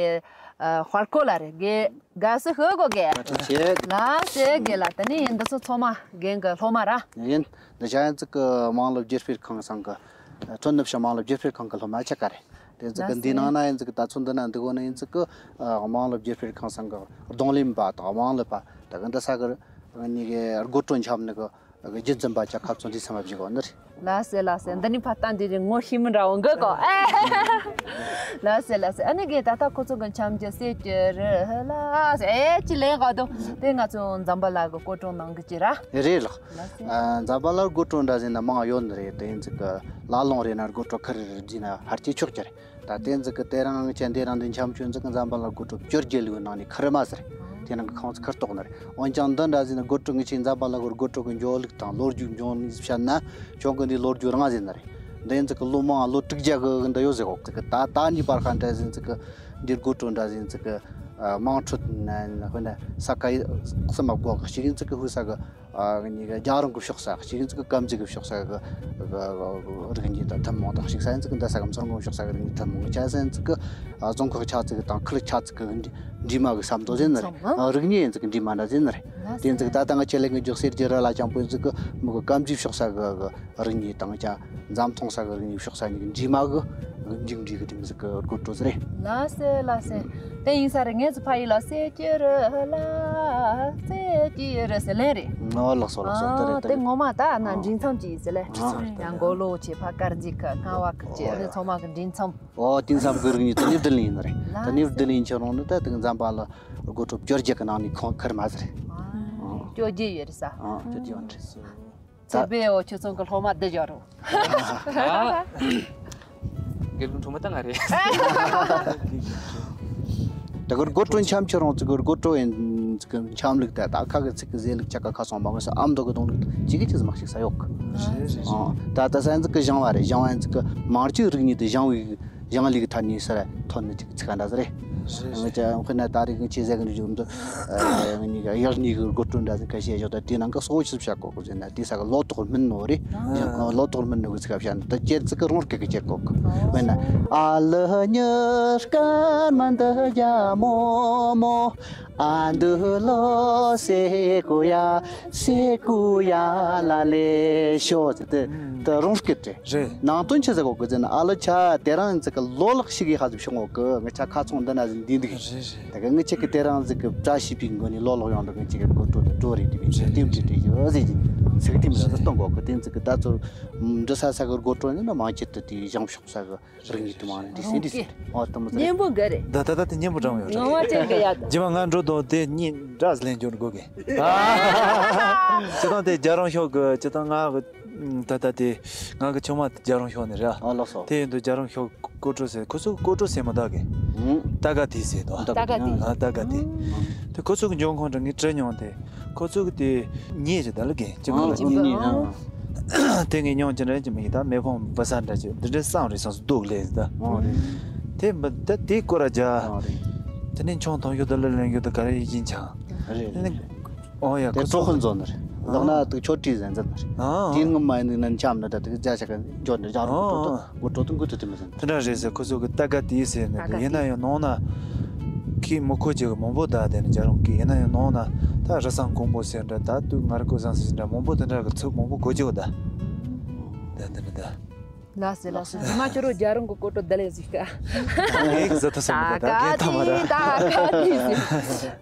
ཨ་དཔའ་རྒོད་ལགས་རེད། དགེ་དགའ་བསུ་ཞུ་དགོས་གི། ཐུགས་རྗེ་ཆེ། ལགས་སེ་རྒན་ལགས། དེ་ནས་འདི་ཚོ་ཚང་མ་རྒན་གྱི་སློབ་མ་ར། ཡིན། འདི་བྱ་ཡན་ཙིག་གི་དམངས་གླུ་སྒྱུ་སྤེལ་ཁང་ཚང་གི་ཁྲོན་ནུབ་ཕྱོགས་དམངས་གླུ་སྒྱུ་སྤེལ་ཁང་གི་སློབ་མ་ཆ་ག་རེད། དེ་ཚོ་གི་ལགས་འདི་སེ། ནང་ན་ཡིན་ཚིག་ད་ཚོ་འདི་ན་འདི་གོ་ནི་ཡིན་ཚིག་གི་ཨ་དམངས་གླུ་སྒྱུ་སྤེལ་ཁང་ཚང་གི་རྡུང་ལེན་པ་དང་དམངས་གླུ་པ་ད་གི་འདི་ས་གི་ནི་གི་སྒོར་བྲོ་འཆམ་ནི་གི་རྒྱུན་འཛིན་པ་ཅག་ཁ་ཚོ་འདི་ཚང་མ་བཞུགས་གོ་ནི་རེད། ལགས་སེ་ལགས་སེ། འདི་ནི་ཕ་སྟན་འདི་རེད། ངོ་ཤེས་མི་འདྲ་བོ་འགི་གོ། ལགས་སེ་ལགས་སེ། ཨ་ནི་གི་ད་ལྟ་ཁོ་ཚོ་གི་འཆམ་གྱི་སེ་ཀྱི་རི་ལ་སེ་ཅི་ལེན་གོ་དུ་དེ་ང་ཚོ་འཛམ་བུ་གླིང་གི་སྐོར་བྲོ་གནང་གི་ཅི་ར། རེད་ལགས། ལགས་སེ། ཨ་འཛམ་བུ་གླིང་སྒོར་བྲོ་འདྲ་ཟིན་ན་མང་ཡོད་ནི་རེད། དེ་ཡིན་ཚིག་གི་ལ་ལུང་རེད་ན་སྒོར་བྲོ་ཁུར་རེ་རེ་བརྫིས་ན་ཧར་ཅི་ཆོག་ཅི་རེད། ད་དེ་ཚིག་གི་དེ་རིང་ཅན་དེ་རིང་འདི་འཆམ་ཆུ་ཚིག་འཛམ་བུ་གླིང་སྒོར་བྲོ་བཅོ་བརྒྱད་ལུགས་ནང་ནས་ཁུར་མ་ཟེར། དེ་རིང་གི་ཁང་ཚིག་ཁུར་ཏོག་ནི་རེད། འོན་ཀྱང་འདི་འདྲ་ཟིན་ན་སྒོར་བྲོ་ངི་ཆེ་འཛམ་བུ་གླིང་སྒོར་བྲོ་གི་འཇོག་ལུགས་དང་ལོ་རྒྱུས་འབྱུང་ལུགས་བཤད་ན་ཁྱོད་གི་འདི་ལོ་རྒྱུས་རང་ཟིན་ནི་རེད། འདི་ཚིག་གི་ལོ་མང་ལོ་དྲུག་བརྒྱ་གི་འདི་ཡོད་ཟེར་གོ་ཚིག་གི་ད་ད་ནི་པར་ཁ་འདྲ་ཟིན་ཚིག་གི་འདི་སྒོར་བྲོ་འདྲ་ཟིན་ཚིག་གི་དམངས་ཁྲོད་ན་ཧོ་ན་ས་ཀ་ཡི་སི་མ་གོ་གི་ཞིག་ཡིན་ཚིག་གི་ཧུ་ས་གི་ཨ་གི་ནི་གི་རྒྱ་རང་གི་ཕྱོགས་ས་ཞིག་ཡིན་ཚིག་གི་སྐམ་རྫས་གི་ཕྱོགས་ས་གི་རིག་གནས་དང་ཐུན་མོང་དང་ཞིག་ས་ཡིན་ཚིག་གི་འདི་ས་གི་མཚོ་སྔོན་ཕྱོགས་ས་གི་རིག་གནས་ཐུན་མོང་གི་ཆ་ས་ཡིན་ཚིག་གི་ཨ་རྫོང་ཁག་ཆ་ཚིག་གི་དང་ཁུལ་ཆ་ཚིག་གི་འབྲེལ་མ་གི་ས་མདོ་ཟེར་ནི་རེད། ཨ་རིག་གནས་ཡིན་ཚིག་གི་འབྲེལ་མ་འདྲ་ཟེར་ནི་རེད། དེ་ཡིན་ཚིག་ད་ལྟ་ང་ཁྱེད་ལས་ཀྱི་འཇོག་གསེར་གྱི་རི་ལ་ཅང་པོ་ཡིན་ཚིག་གི་མི་གི་སྐམ་རྫས་ཕྱོགས་ས་གི་གི་རིག་གནས་དང་ཅང་འཛམ་ཐང་ས་གི་རིག་གནས་ཕྱོགས་ས་གཉིས་ཀྱི་འདྲེས་མ་གི་མཇུག་འབྲས་ཀྱི་དེ་མི་ཟིག་གི་སྒོར་བྲོ་ཟེར་རེད། ལགས་སེ་ལགས་སེ། དེ་ཡིན་ས་རེད། ངས་ཚོ་ཕ་ཡུལ་ལ་གསེར་གྱི་རི་ལ་གསེར་གྱི་རི་ཟེར་ལེན་རེད། ཨོ་ལགས་སོ་ལགས་སོ། དེ་རེད་དེ་རེད། ངོ་མ་ད་ན་ཨ་འབྲིང་མཚམས་ཅིག་ཡིན་ཟེར་ལེ། ཨ་ཡང་མགོ་ལོག་ཆེ་ཕ་དཀར་མཛེས་ཁ་ཁང་བ་ཁུག་ཅེ་ཨ་ནི་ཚང་མ་གི་འབྲིང་མཚམས། ཨོ་དེང་སང་གི་རིག་གནས་དེ་ནི་བསྡུ་ལེན་ཡིན་ནི་རེད། དེ་ནི་བསྡུ་ལེན་ཡིན་ཆ་རུང་ནི་ད་དེ་འཛམ་བུ་གླིང་སྒོར་བྲོ་བཅོ་བརྒྱད་ཀྱི་ནང་ནས་ཁོང་ཁུར་མ་ཟེར། ཨ་བཅོ་བརྒྱད་ཡོད་རེད་ས། ཨ་བཅོ་བརྒྱད་ཡོད་རེད། ཚེ་འཕེལ་འོ་ཁྱོད་ཚང་གི་སློབ་མ་བསྡུ་བཞག་རོགས། དགེ་རྒན་ཁྲོ་མོ་ད་ང་རེད། ད་གི་སྒོར་བྲོ་འཆམ་ཆེ་རུང་ཚིག་གི་སྒོར་བྲོ་ཡིན་ཚིག་གི་འཆམ་ལུགས་དེ་ད་ཁ་གི་ཚིག་གི་ཟེར་ལུགས་ཆ་ག་ཁ་སོང་མ་གི་ས་ཨམ་མདོ་གི་གཏོང་ལུགས་ཅི་གི་ཅི་ཟིག་མ་ཤེས་ས་ཡོད་གི། རེད་རེད། ཨ་ད་ད་ས་ཡིན་ཚིག་གི་བཞེངས་བ་རེད། བཞེངས་བ་ཡིན་ཚིག་གི་མང་ཆེ་རིག་གནས་དེ་བཞེངས་བའི་བཞེངས་ལུགས་ཐ་ནི་སར་ཐོན་ནི་ཅིག་ཚིག་ག་འདྲ་ཟེར་རེད། རེད་ང་རེད། ཅག་དཔེར་ན་ད་རེས་ངས་ཆེ་ཟེར་གི་འདུག་འདུག་ཨ་ངས་ཡག་ནི་གི་སྒོར་བྲོ་འདྲ་ཟིག་ག་བཤད་ཞོག་ད་དེ་ནང་གི་གཙོ་བོ་ཆི་ཟིག་བཤད་གོ་གི་ཟེར་ན་དེ་ས་གི་ལོ་ཏོག་སྨིན་ནོ་རེད། ཨ་ཡང་ལོ་ཏོག་སྨིན་ནོ་གི་ཚིག་ག་བཤད་ན་ད་ཅེར་ཚིག་གི་རོང་སྐད་གི་ཅེར་གོ་གི། དཔེར་ན་ཨ་ལི་ཉི་སྐར་མ་འདི་རྒྱ་མོ་མོ། ཨ་འདི་ལོ་སེ་ཀུ་ཡ་སེ་ཀུ་ཡ་ལ་ལེ་ཤོ་ཟེར་དེ་ད་རོང་སྐད་རེད། རེད། ནང་དོན་ཆི་ཟེར་གོ་གི་ཟེར་ན་ཨ་ལི་ཆ་དེ་རང་ཚིག་གི་ལོ་ལེགས་ཤིག་གི་ཧ་ཟིག་བྱུང་གོ་གི། ང་ཆ་ཁ་ཚོང་འདི་ན་ཟིག་འདི་འདུག་རེད་རེད། ད་གི་ངི་ཆེ་གི་དེ་རང་ཟིག་གི་བཀྲ་ཤིས་པའི་མགོ་ནས་ལོ་ལོག་ཡོང་འདུག་ངི་ཆེ་གི་གོ་ཏོ་དུ་འགྲོ་རེད་དེ་བས་ཆེ་ལྟེམ་ཏེ་དེ་ཡོད་ཟིག་གི། ཚིག་དེ་མི་ལ་གཏོང་གོ་གི་དེ་ཚིག་གི་ད་ཚོ་འབྲི་ས་ས་གི་སྒོ་དྲོ་ནི་ན་མང་ཆེ་དུ་དེ་བཞེངས་ཕྱོགས་ས་གི་རིག་གནས་དུ་མ་ནི་འདི་སེ་འདི་སེ་ཨོ་དུ་མི་ཚེ་སྙན་པོ་འགའ་རེད། ད་ད་ད་དེ་སྙན་པོ་དྲང་ཡོད་ངོ་མ་རེད། དྲན་གི་ཡ། རྗེས་མ་ང་འགྲོ་དོ་དེ་གཉིས་འདྲ་ལེན་འཇོག་དགོས་གི། ཅི་དང་དེ་རྒྱ་རང་ཤོག་གི་ཅི་དང་ང་གི་ད་ལྟ་དེ་ང་གི་ཆུང་མ་དེ་རྒྱ་རོང་ཤོག་ནས་རེད། ཨ་ལགས་སོ། དེ་ཡིན་དུས་རྒྱ་རོང་ཤོག་སྐོར་བྲོ་ཟེར། ཁོ་ཚོ་སྐོར་བྲོ་ཟེར་མ་ད་གི། ཨུང་། ཏ་ག་དེ་ཟེར་དོ། ཏ་ག་དེ། ཨ་ཏ་ག་དེ། དེ་ཁོ་ཚོ་གི་འབྱུང་ཁུངས་དྲ་ངས་དྲི་མྱོང་དེ། ཁོ་ཚོ་གི་དེ་ཉེ་ཞིག་ད་ལ་གི་ཅི་མ་ལ་ཅི་མ་ཨུང་། དེ་ངས་མྱོང་ཅི་འདྲ་ཅི་མི་ད་མེ་ཕུང་འབུ་ས་འདྲ་ཅི་འདི་འདྲ་བསམ་རེད་བསམ་སུ་སྡུག་ལས་ཟེར་ད། ཨོ་རེད། དེ་འབུ་ད་དེ་སྐོར་ར་རྒྱ། ཨོ་རེད། དེ་ནས་ཆུང་ཐུང་ཤོག་ད་ལ་ལེན་རྒྱུ་ད་ག་རེ་ཡིན་ཅིང་། རེད་དེ་ནས། རེད། ཨོ་ཡ། དེ་ཁོ་ཚོ་གྲོགས་ཁོ་ཚོ་ནི་རེད། ལག་ན་དུ་ཆོ་ཏི་ཟན་ཟན་ནི་རེད། ཨ་དེ་ངུ་མ་ཡིན་ནི་ན་འཆམ་ནི་ད་དུ་རྒྱ་ཆ་ག་འཇོ་ནི་རྒྱ་རོ་ཨ་གོ་ཏོ་གོ་ཏོ་གོ་ཏོ་དུ་མི་ཟན། དེ་འདྲ་རེད་ཟེར། ཁོ་ཚོ་གི་ཏ་ག་དེ་ཟེར་ནི་ཏ་ག་ཡིན་ན་དེ་ཡང་ནང་ན་ཁི་མོ་ཁོ་ཅིག་མང་པོ་ད་དེ་ནི་རྒྱ་རོ་གི་ཡིན་ན་ཡང་ནང་ན་ད་རི་སང་ཀོང་པོ་ཟེར་འདྲ་ད་དུ་ངར་ཀོ་ཟང་ཟེར་འདྲ་མང་པོ་དེ་འདྲ་གི་ཚུགས་མང་པོ་གོ་ཅིག་ད་ད་དེ་ནི་ད། ལགས་སེ་ལགས་སེ། རྗེས་མ་ཁྱོད་རོ་རྒྱ་རོང་གི་སྐོར་བྲོ་བདེ་ལེགས་ཟིག་ཀ་ངས་ཟ་ཐུབ་སོང་། ད་ད་ག་ག་ཐ་མ་ར། དེ་ད་ག་དེ་ཟིག་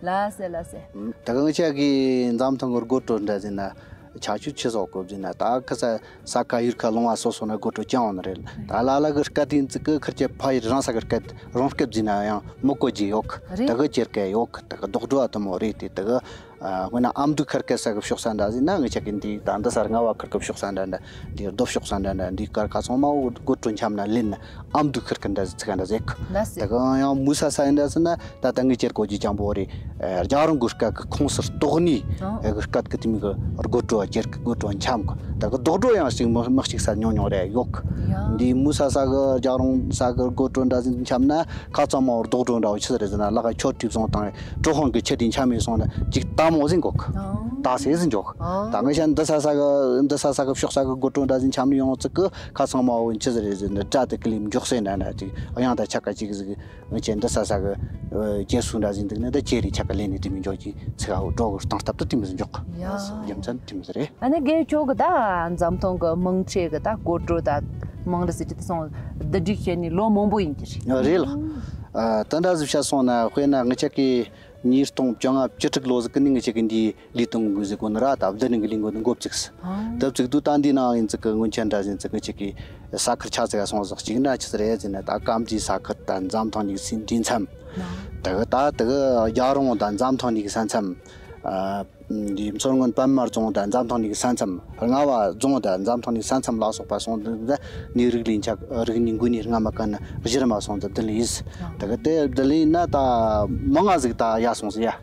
ལགས་སེ་ལགས་སེ། ད་གང་ཆ་གི་འཛམ་ཐང་གི་སྒོ་དྲོ་འདྲ་ཟིན་ན་ཆ་ཆུ་ཆི་སོག་གོ་ཟིན་ན་ད་ཁ་ས་ས་ཁ་ཡུར་ཁ་ལོང་བ་སོ་སོ་ན་སྒོ་དྲོ་ཅང་བ་ན་རེད། ད་ལ་ལ་གི་སྐད་དེ་ཚིག་གི་ཁར་ཆེ་ཕ་ཡི་རང་ས་གི་སྐད་རང་སྐད་ཟིན་ན་ཡང་མི་གོ་རྒྱུ་ཡོད་གི། རེད། ད་གི་ཅེར་སྐད་ཡོད་གི། ད་གི་རྡོག་བྲོ་བ་དུ་མོ་རེད་དེ་ད་གི། ཨ་དཔེར་ན་ཨ་མདོའི་ཁར་སྐད་ས་གི་ཕྱོགས་ས་འདྲ་ཟིན་ན་ངི་ཆ་གི་འདི་ད་འདི་སར་རྔ་བ་ཁར་གི་ཕྱོགས་ས་འདྲ་འདྲ་འདི་རྡོ་ཕྱོགས་ས་འདྲ་འདྲ་འདི་ཀར་ཁ་ཚང་མ་འོ་སྒོ་དྲོ་འཆམ་ན་ལེན་ན་ཨ་མདོའི་ཁར་གི་འདྲ་ཟིག་ཚིག་འདྲ་ཟིག་ལ་སེ། ད་གང་ཡང་མུ་ས་ས་ཡིན་འདྲ་ཟིན་ན་ད་ད་ངི་ཅེར་གོ་རྒྱུ་ཅང་པོ་རེད། རྒྱ་རང་གི་སྐད་གི་ཁོངས་སུ་གཏོགས་ནི་ཨོ་གི་སྐད་གི་དེ་མི་གི་སྒོ་དྲོ་ཅེར་གི་སྒོ་དྲོ་འཆམ་གི། ད་གི་རྡོག་བྲོ་ཡང་ཞིག་མི་མི་གཅིག་ས་ཉུང་ཉུང་རེ་ཡོད་གི། ཡ། འདི་མུ་ས་ས་གི་རྒྱ་རང་ས་གི་སྒོ་དྲོ་འདྲ་ཟིན་འཆམ་ན། ཁ་ཚང་མ་རྡོག་སྒྲོ་འདྲ་བོ་ཆི་ཟེར་ཟེར་ན་ལ་ཁ་ཁྱོད་གྲིབ་སོང་དང་གྲོ་ཧོང་གི་ཆེ་དེ་འཆམ་མེད་སོང་ན་ཅིག་ལྟ་མོ་ཟིན་གོ་གི། ལྟ་སེ་ཟིན་འཇོག་ད་ངི་ཤ་འདི་ས་ས་གི་འདི་ས་ས་གི་ཕྱོགས་ས་གི་སྒོ་དྲོ་འདྲ་ཟིན་འཆམ་ནི་ཡོང་ཚིག་གི་ཁ་ཚང་མ་བོ་ཆི་ཟེར་ཟེར་ན་དགྲ་དེ་ཀི་ལིམ་འཇོག་སེ་འདྲ་འདྲ་ཅིག་གཡང་ད་ཆ་ག་ཅིག་ཟིག་ངི་ཆེ་འདི་ས་ས་གི་རྒྱལ་སུ་འདྲ་ཟིན་འདུག་ནི་ད་ཅེ་རི་ཆ་ག་ལེན་ནི་དེ་མི་འཇོག་ཅིག་ཚིག་ཧ་བོ་སྒྲོ་གི་སྟངས་སྟབས་དུ་དེ་མི་ཟིན་འཇོག་རྒྱུ་མཚན་དེ་མི་ཟིན་རེད། ཨ་ནི་རྒན་ཁྱོད་ཀྱི་ད་འཛམ་ཐང་གི་དམངས་ཁྲོད་ཀྱི་ད་སྐོར་བྲོ་ད་དམངས་རིགས་སྲིད་ཇུས་དེ་སོང་བསྡུ་སྒྲིག་བྱས་ནས་ལོ་མང་པོ་ཡིན་གྱི་རེད། རེད་ལགས། ཨ་ད་འདྲ་ཟིག་བཤད་སོང་ན་དཔེར་ན་ངི་ཆ་གི་ཉིས་སྟོང་བཅོ་ལྔ་བཅུ་དྲུག་ལོ་ཟིག་གི་ནི་ངི་ཆ་གི་འདིའི་ལས་དོན་གི་ཟིག་གོ་ནི་ར་ད་བསྡུ་ནི་གི་ལས་འགོ་ནི་འགོ་བཙུགས་སི། ད་བཙུགས་དུས་ད་འདི་ནང་ཡིན་ཙི་གི་སྔོན་ཆད་འདྲ་ཟིན་ཙི་ངི་ཆ་གི་ས་ཁུལ་ཆ་ཙི་ག་སོང་ཟིག་གཅིག་འདྲ་ཆི་ཟིག་རེད་ཟེར་ན་ད་སྐམ་རྫས་ས་ཁུལ་ད་འཛམ་ཐང་ཉིག་སི་འདྲེས་མཚམས། ད་གི་ད་ད་གི་རྒྱ་རོང་ད་འཛམ་ཐང་ཉིག་ས་མཚམས། ཨ། འདི་མཚོ་སྔོན་པད་མ་རྫོང་དང་འཛམ་ཐང་ནས་ས་མཚམས། རྔ་བ་རྫོང་དང་འཛམ་ཐང་ནས་ས་མཚམས་ལ་སོགས་པ་སོང་དུས་ནི་རིག་ལས་འཆར་རིག་གནས་འགོ་ནས་རྔ་མ་ཀ་ནས་གཞི་རིམ་མ་སོང་དུ་བསྡུ་ལེན་ཡིན། ད་གི་དེ་བསྡུ་ལེན་ན་ད་མང་ང་ཟིག་ད་ཡ་སོང་ཟིག་ཡ།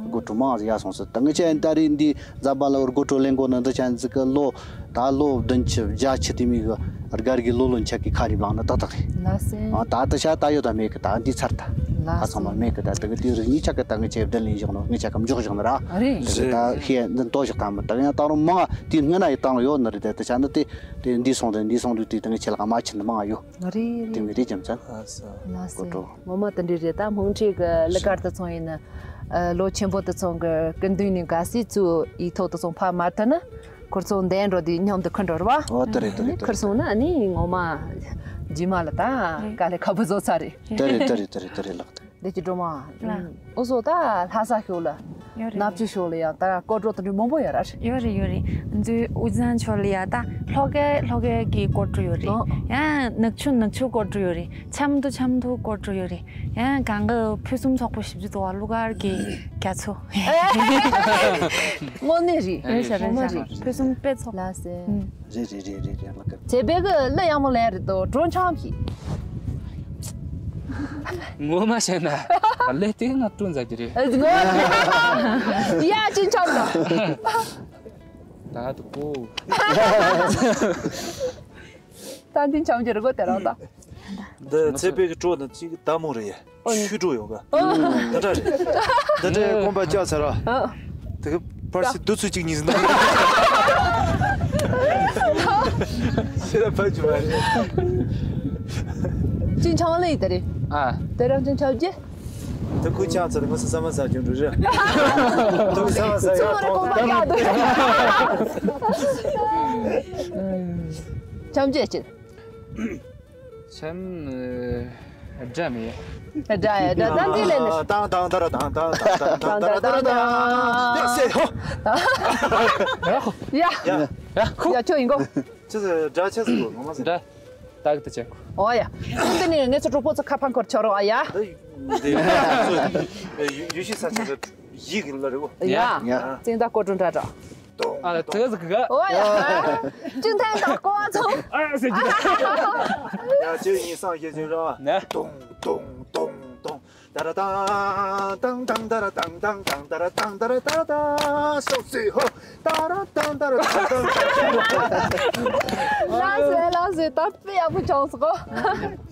སྒོ་དྲོ་མང་ང་ཟིག་ཡ་སོང་ཟིག་ད་ངི་ཆ་ཡིན་ད་རེས་འདི་འཛམ་བུ་གླིང་སྒོ་དྲོ་ལེན་གོ་ནི་འདི་ཆ་ཟིག་གི་ལོ། ད་ལོ་བདུན་ཅུ་བརྒྱད་ཅུ་དེ་མི་གི་སྒར་གི་ལོ་ལོན་ཆ་གི་ཁ་རིབ་ལངས་ན་ཏག་ཏག་རེད། ལགས་སེ། ཨ་ད་ད་ཤ་ད་ཡོད་ད་མེད་གི་ད་འདི་ཚར་ད། ལགས་ཁ་ཚང་མ་སེ། མེད་གི་ད་ད་གི་དེ་རིག་གནས་ཆ་གི་ད་ངི་ཆ་བསྡུ་ལེན་བཞག་ནོ་ངི་ཆ་གམ་འཇོག་བཞག་ནི་ར། རེད། ད་གི་ད་ཤེས་འདི་ཏོ་བཞག་ད་མི་ད་གི་ཡང་ད་རུང་མང་དེ་སྔ་ན་ཡི་བཏང་ཡོད་ནི་རེད། ད་ད་ཆ་འདི་དེ་དེ་འདི་སོང་དེ་འདི་སོང་དུས་དེ་ད་ངི་ཆ་ལ་ག་མ་ཕྱིན་ནི་མང་ཡོད། རེད་རེད། དེ་མི་རེད་རྒྱུ་མཚན། ལགས་སེ། ལགས་སེ། སྒོ་དྲོ། ངོ་མ་དེ་འདྲ་རེད། ད་དམངས་ཁྲོད་གི་གླུ་གར་དེ་ཚོ་ཡིན་ན། ལོ་ཆེན་པོ་དེ་ཚོ་གི་སྐུ་མདུན་ནས་དགའ་སའི་གཙོ་ཡི་ཐོག་དེ་ཚོ་ཕར་མ་ཐོན་ན། ཁུར་ཚོ་འདན་འགྲོ་དུས་མཉམ་དུ་ཁུར་འགྲོ་ར་བ། ཨོ་དེ་རེད་དེ་རེད་དེ་ཁུར་རེད། སོང་ན་ཨ་ནི་ངོ་མ་རྗེས་མ་ལ་ད་དཀའ་ལས་ཁག་པོ་བཟོ་ཚར་རེད། དེ་རེད་དེ་རེད་དེ་རེད་དེ་རེད་ལགས། འདི་ཀྱི་སྒྲོལ་མ། ལགས། འུ་ཚོ་ད་ལྷ་ས་ཕྱོགས་ལ། ཡོད་རེད། ནག་ཆུ་ཕྱོགས་ལ་ཡང་ད་སྐོར་བྲོ་དེ་འདྲ་མང་པོ་ཡོད་ར། ཡོད་རེད་ཡོད་རེད། འུ་ཚོའི་དབུས་གཙང་ཕྱོགས་ལ་ཡ་ད་ལྷོ་ཁའི་ལྷོ་ཁའི་གི་སྐོར་བྲོ་ཡོད་རེད། ཨོ། ཡང་ནག་ཆུ་ནག་ཆུ་སྐོར་བྲོ་ཡོད་རེད། ཆབ་མདོ་ཆབ་མདོ་སྐོར་བྲོ་ཡོད་རེད། ཡང་གང་གི་ཕུན་སུམ་ཚོགས་པོ་བཞི་བཅུ་ཙམ་བ་གླུ་གར་གྱི་རྒྱ་མཚོ། དངོས་གནས་རེད། རེད་ཤག་རེད་ཤག་ངོ་མ་རེད། ཕུན་སུམ་དཔེ་ཚོགས། ལགས་སེ། ཨུམ། རེད་རེད་རེད་རེད་རེད་ལགས། ཚེ་འཕེལ་གི་གླུ་ཡག་མོ་ལེན་རེད་དོ་གྲོང་ཆང་གི། ངོ་མ་བཤད་ན་ལས་དེ་ང་སྤྲོ་མཛད་ཀྱི་རེད། ཨེ་ངོ་མ་ཡ་ཅིན་ཆང་དང་། ད་དུ་པོ། ད་འདི་ཆང་གི་རི་གོ་དེ་རང་དང་། འདི་ཚེ་འཕེལ་གི་སྤྲོ་ན་ཅིག་ད་མོ་རེད། ཨོ། ཆུ་འགྲོ་ཡོད་ག་འདི་འདྲ་རེད། འདི་འདྲའི་རྐང་པ་བཅག་ཚར་བ། ཨ། དེ་གི་ཕར་སི་རྡུལ་ཚུ་གཅིག་གཉིས་ཟིན་ད། ཤེས་རབ་ཕ་ཆུ་བ་རེད། ཅིན་ཆང་ལེ་ཡི་ད་རེད། ཨ། དེ་རང་ཅིན་ཆང་རྒྱུ། དེ་ཁུ་ཆང་ཚར་ང་ས་ས་མ་ས་ཅུང་འགྲོ་རེད། དེ་ས་མ་ས་ཡ་ཚོང་ཚོང་ད་ད་ཆང་རྒྱུ་ཅིན། ཆང་། སྒྲ་མེད། སྒྲ་ཡ་སྒྲ་ཙམ་གྱིས་ལེན་ནས། ཏང་ཏང་ཏ་ར་ཏང་ཏང་ཏང་ཏང་ཏང་ཏ་ར་ཏང་ཏང་། ཡ་སེ་ཧོ། ཡ། ཡ། ཡ། ཡ། ཁུ། ཡ་ཁྱོད་ཡིན་གོ། ཆི་ཟེར་སྒྲ་ཆི་ཟེར་གོ་ངོ་མ་ཟེར། སྒྲ། ཏག་ཏག་བྱེད་གོ། ཨོ་ཡ། འདི་ནི་ངེད་ཚོ་གྲོགས་པོ་ཚོ་ཁ་ཕང་སྐོར་ཆོ་རོགས་ཨ་ཡ། འདི་འདི་ཡུལ་ཤུལ་ས་ཆ་ཟེར། ཡིག་ལ་རེ་བོ། ཡ། ཡ། ཙིང་ད་ཀོ་ཀྲུང་འདྲ་འདྲ། ཏོང་ཨ་ཙི་ཙི་གི། ཨོ་ཡ། ཅུང་ཐན་དང་ཀོ་ཚོ། ཨ་ཟེར་གྱི། ཡ་ཅི་ཡིན་སང་ཤེས་ཅུང་ར། ན། ཏོང་ཏོང་ཏོང་ཏོང་། ཏ་ར་ཏང་ཏང་ཏང་ཏ་ར་ཏང་ཏང་ཏང་ཏ་ར་ཏང་ཏ་ར་ཏ་ར་ཏ། སོ་སི་ཧོ། ཏ་ར་ཏང་ཏ་ར་ཏང་ཏང་ཏང་། ལགས་སོ་ལགས་སོ། ད་དཔེ་ཡག་པོ་བྱུང་སོང་གོ།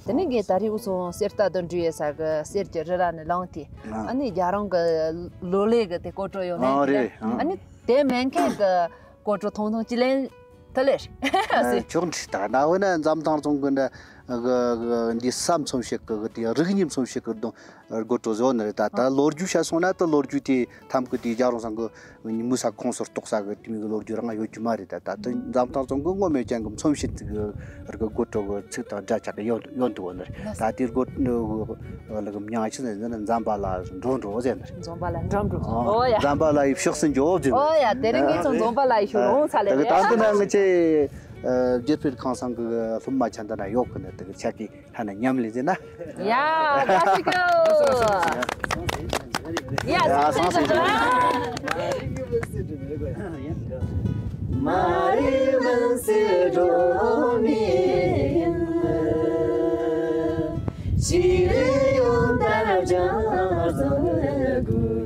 དེ་ནས་ངས་ད་རེས་འུ་ཚོ་གསེར་རྟ་དང་འབྲི་ཡས་ས་གི་གསེར་གྱི་རི་ར་ནས་ལངས་ཏེ། ཨ་ནི་རྒྱ་རང་གི་ལོ་ལེགས་གི་དེ་སྐོར་བྲོ་ཡོད་ཨ་ནས་རེད། ཨ་ནི་དེ་མེད་མཁན་གི་སྐོར་བྲོ་ཐུང་ཐུང་ཅི་ལེན་ཐུབ་ལེ་རེད། ཨ་ཅོག་འདྲི་ད་ན་འོ་ན་འཛམ་ཐང་རྫོང་གི་འདྲ་གི་གི་འདི་ས་མཚོན་བྱེད་གི་གི་དེ་རིག་གནས་མཚོན་བྱེད་གི་སྒོར་བྲོ་བཟོ་ནི་རེད། ད་ད་ལོ་རྒྱུས་བཤད་སོང་ན་ད་ལོ་རྒྱུས་དེ་ཐམ་གི་དེ་རྒྱ་རང་ཚང་གི་མུ་ས་ཁོངས་སུ་གཏོགས་ས་གི་དེ་མིན་གི་ལོ་རྒྱུས་རང་ཡོད་རྒྱུ་མ་རེད། ད་ད་དེ་འཛམ་ཐང་རྫོང་གི་ངོ་མེད་ཅན་གི་མཚོན་བྱེད་ཅིག་གི་རི་གི་སྒོར་བྲོ་གི་ཚིག་དང་སྒྲ་ཆགས་གི་ཡོད་ཡོད་འདུག་ནི་རེད། ད་དེ་སྒོར་ལ་གི་མྱང་ཆི་ཟེར་ན་འཛམ་བྷ་ལ་འགྲོ་འགྲོ་ཟེར་ནི་རེད། འཛམ་བྷ་ལ་འགྲོ་འགྲོ། ཨོ་ཡ། འཛམ་བྷ་ལ་ཡི་ཕྱོགས་སུ་འགྲོ་ཟེར་ནི་རེད། ཨོ་ཡ། དེ་རིང་ངས་ཚོ་འཛམ་བྷ་ལ་ཡི་ཕྱོགས་ལོང་ཚ་ལེ་རེད། ད་ལྟ་ན་ངི་ཆེ་རྒྱལ་ཕེར་ཁང་སང་གི་སློབ་མ་ཆ་འདི་ན་ཡོད་གི་ནི་དེ་གི་ཆ་གི་ཧ་ན་ཉམས་ལེན་ཟེར་ན། ཡ། བཀྲ་ཤིས་ཀྱོ། ཡ། ཡ། སང་སང་། མ་རེད་མིན་སེ་འགྲོ་མིན། ཞིག་རེ་ཡོང་དར་ལྗང་བཟོ་དགོས།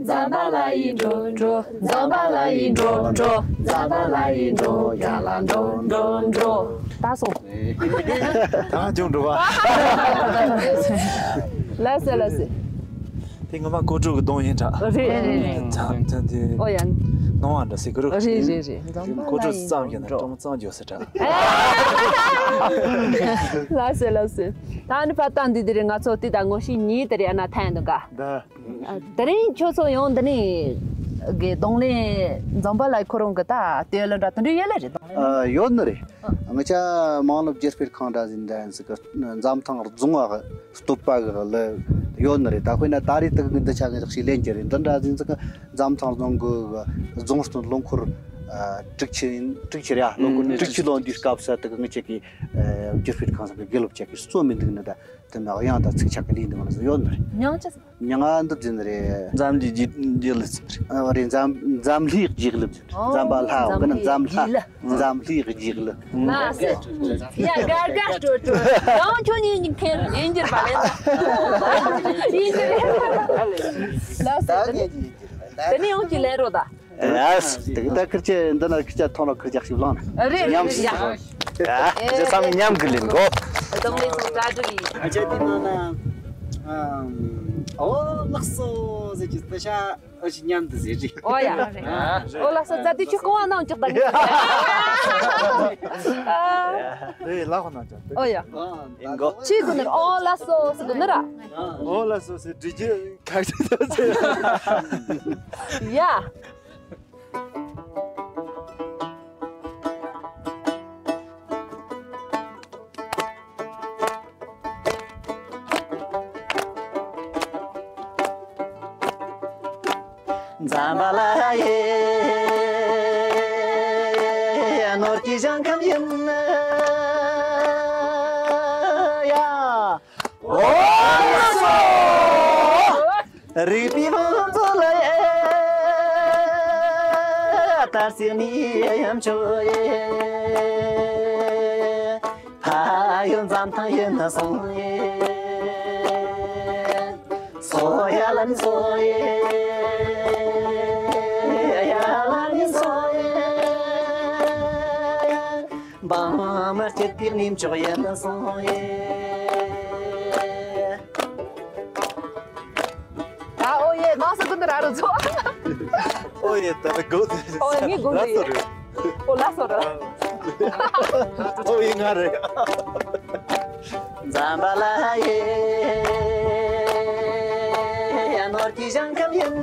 འཛམ་བྷ་ལ་ཡི་འགྲོ་འགྲོ། འཛམ་བྷ་ལ་ཡི་འགྲོ་འགྲོ། འཛམ་བྷ་ལ་ཡི་འགྲོ་ཡ་ལ་འགྲོ་འགྲོ་འགྲོ། ད་སོང་། ད་ཅུང་འགྲོ་བ། ལགས་སེ་ལགས་སེ། དེ་ངོ་མ་ཀོ་ཀྲུ་གི་གདོང་ཡིན་འདྲ། རེད་རེད་རེད། ད་ད་དེ་ཨོ་ཡ། སྣང་བ་འདྲ་སེ་ཀུ་རུ། རེད་རེད་རེད། འཛམ་བྷ་ཀོ་ཀྲུ་ལ་ཡི་ཙམ་ཡིན་ན་འགྲོ་ཀྲོང་ཙམ་འགྱོ་སེ་འདྲ། ལགས་སེ་ལགས་སེ། ད་ནི་ཕ་ཏང་འདི་དེ་རེད། ང་ཚོ་དེ་ད་ངོ་ཤེས་ཉིད་དེ་རེད། ཨ་ན་ཐན་འདུག་ག། ད། དེ་རིང་ཁྱོད་ཚོ་ཡང་འདི་ནས་གི་གདོང་ལེན་འཛམ་བྷ་ལ་ཁོ་རང་གི་ད་ལྟོས་ལ་འདྲ་དེ་འདྲ་ཡོད་ལ་རེད་དང་། ཨ། ཡོད་ནི་རེད། ང་ཅག་མང་ལོ་རྒྱལ་སྤེལ་ཁང་འདྲ་ཟིན་འདྲ་ཡིན་ཟིག་གི་འཛམ་ཐང་རྫོང་བ་གི་བསྟོད་པ་གི་ལ་ཡོད་ནི་རེད། ད་དཔེར་ན་ད་རེས་དག་གི་འདི་ཆ་གི་རག་ཤི་ལེན་གྱི་རེད། འདི་འདྲ་ཟིན་ཟིག་གི་འཛམ་ཐང་རྫོང་གི་རྫོང་སྟོན་ལོ་འཁོར་དྲུག་ཅུ་ཡིན། དྲུག་ཅུ་རེད། ཨ། ལོ་འཁོར་དྲུག་ཅུ་ལོན་དུས་སྐབས་སུ་དག་གི་ང་ཅག་གི་རྒྱལ་སྤེལ་ཁང་ཟིག་གི་དགེ་སློབ་ཅག་གི་གཙོ་མི་འདུག་ནི་ད། དེ་ནས་དབྱངས་དང་ཚིག་ཆག་གི་ལས་འདི་ང་ལ་ཡོད་ནི་རེད། མྱང་ཆ་ས། མྱང་ང་འདི་འཛིན་རེད། འཛམ་གླིང་རྗེས་རྗེས་ལུས་འཛིན་རེད། ཨ་རེད། འཛམ་འཛམ་གླིང་རྗེས་ལུས་འཛིན་རེད། འཛམ་བྷ་ལྷ་འོ་གི་ནི་འཛམ་ལྷ། འཛམ་གླིང་རྗེས་ལུས། ལ་སེ། ཡ་དགའ་དགའ་སྤྲོ་སྤྲོ། ཡང་ཁྱོད་གཉིས་གཉིས་ཁེར་ཡིན་གྱིར་བ་ལེན། ཡིན་གྱིར། ལ་སེ། དེ་ནས་ཡང་གཅིག་ལེན་རོགས་ད། ཡ། དེ་གི་ད་ཁིར་ཆེ་འདི་ན་ཁིར་ཆ་ཐོང་ལ་ཁིར་ཆ་ཞིག་བླངས་ན། རེད། ཉམས་ཡ། ཞིག་བླངས། ཡ། ཨེ། ཁྱེད་ཚང་མས་ཉམས་གི་ལེན་གོ། གདོང་ལེན་སོང་གྲ་སྒྲིག་ཡིན། ཨ་ཅག་དེ་ན་ན། ཨོ་ལགས་སོ་ཟེར་གྱི་ད་ཤ་ཨ་ཅག་ཉམས་འདི་ཟེར་རེད། ཨོ་ཡ། ཨོ་ལགས་སོ་ཙ་དེ་ཁྱོད་རྐང་བ་ནང་འཇོག་ད་ནི། རེད་ལགས་ཁོ་ན་ཅག་ཨོ་ཡ། ཡིན་གོ། ཆི་གོ་ནི་ཨོ་ལགས་སོ་ཟེར་གོ་ནི་ར། ཨོ་ལགས་སོ་ཟེར་འབྲི་རྒྱུ་ཁག་ཅིག་ད་ཟེར། ཡ། འཛམ་བྷ་ལ་ཡི་ནོར་གྱི་ཞིང་ཁམས་ཡིན་ན་ཡ། ཨོ་ལགས་སོ། རིག་པའི་བང་མཛོད་ལ་ཡ། དར་སྲིད་ནི་ཡམ་ཆོས་ཡེ། ཕ་ཡུལ་འཛམ་ཐང་ཡིན་ན་སོང་ཡེ། སོ་ཡ་ལན་སོ་ཡེ། ཡ་ལན་སོ་ཡེ། འབངས་མི་སྐྱིད་པའི་གནས་མཆོག་ཡིན་སོང་ཡེ། ད་ཨོ་ཡེ་མ་སོ་ཀུན་ཏུ་ར་རུ་ཚོ། ཨོ་ཡེ་ད་ར་གོ་དེ། ཨོ་ངའི་གོ་དེ། ལ་སོ་རེད། ཨོ་ལ་སོ་རེད། ཨོ་ཡེ་ང་རེད། འཛམ་བྷ་ལ་ཡི་ནོར་གྱི་ཞིང་ཁམས་ཡིན་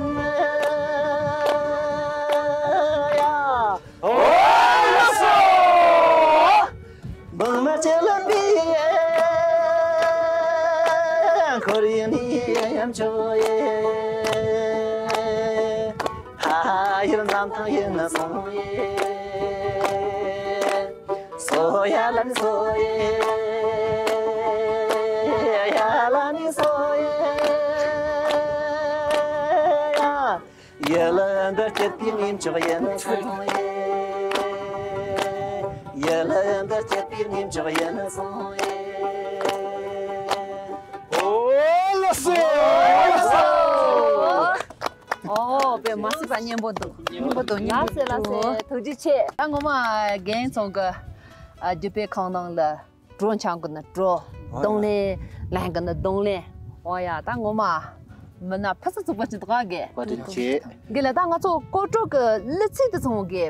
ཡ། ཨོ་ལགས་སོ། འབངས་མི་ཆེ་ལོན་པའི་ ཁོར་ཡུག་ནི་ཡམ་ཆོག་ཡེ། ཕ་ཡུལ་འཛམ་ཐང་ཡིན་ན་སོང་ཡེ། སོ་ཡ་ལ་ནི་སོ་ཡེ། ཡ་ལ་ནི་སོ་ཡེ། ཡ། ཡ་ལ་འདི་སྐྱིད་པའི་ངེམ་ཆོག་ཡིན་ན་སོང་ཡེ། ཡ་ལ་འདི་སྐྱིད་པའི་ངེམ་ཆོག་ཡིན་ན་སོང་ཡེ། ཨོ་ལ་སེ། ཨོ་ལ་སེ། ཨོ་དཔེ་མ་སྲིད་པ་སྙན་པོ་འདུག་སྙན་པོ་འདུག་སྙན་པོ་འདུག་ལགས་སེ་ལགས་སེ། ཐུགས་རྗེ་ཆེ། ད་ངོ་མ་རྒན་ཚང་གི་ཨ་རྒྱུད་སྤེལ་ཁང་ནང་ལ་བྲོ་འཆང་གི་ན་བྲོ། ཨོ་ཡ། རྡུང་ལེན་ལེན་གི་ན་རྡུང་ལེན། ཨོ་ཡ། ད་ངོ་མ་མི་སྣ་ཕུན་སུམ་ཚོགས་པ་ཅིག་འདུག་ག་གི་བཀའ་དྲིན་ཆེ། གི་ལ་ད་ང་ཚོ་སྐོར་བྲོ་གི་གླུ་ཚིག་དེ་ཚང་གི་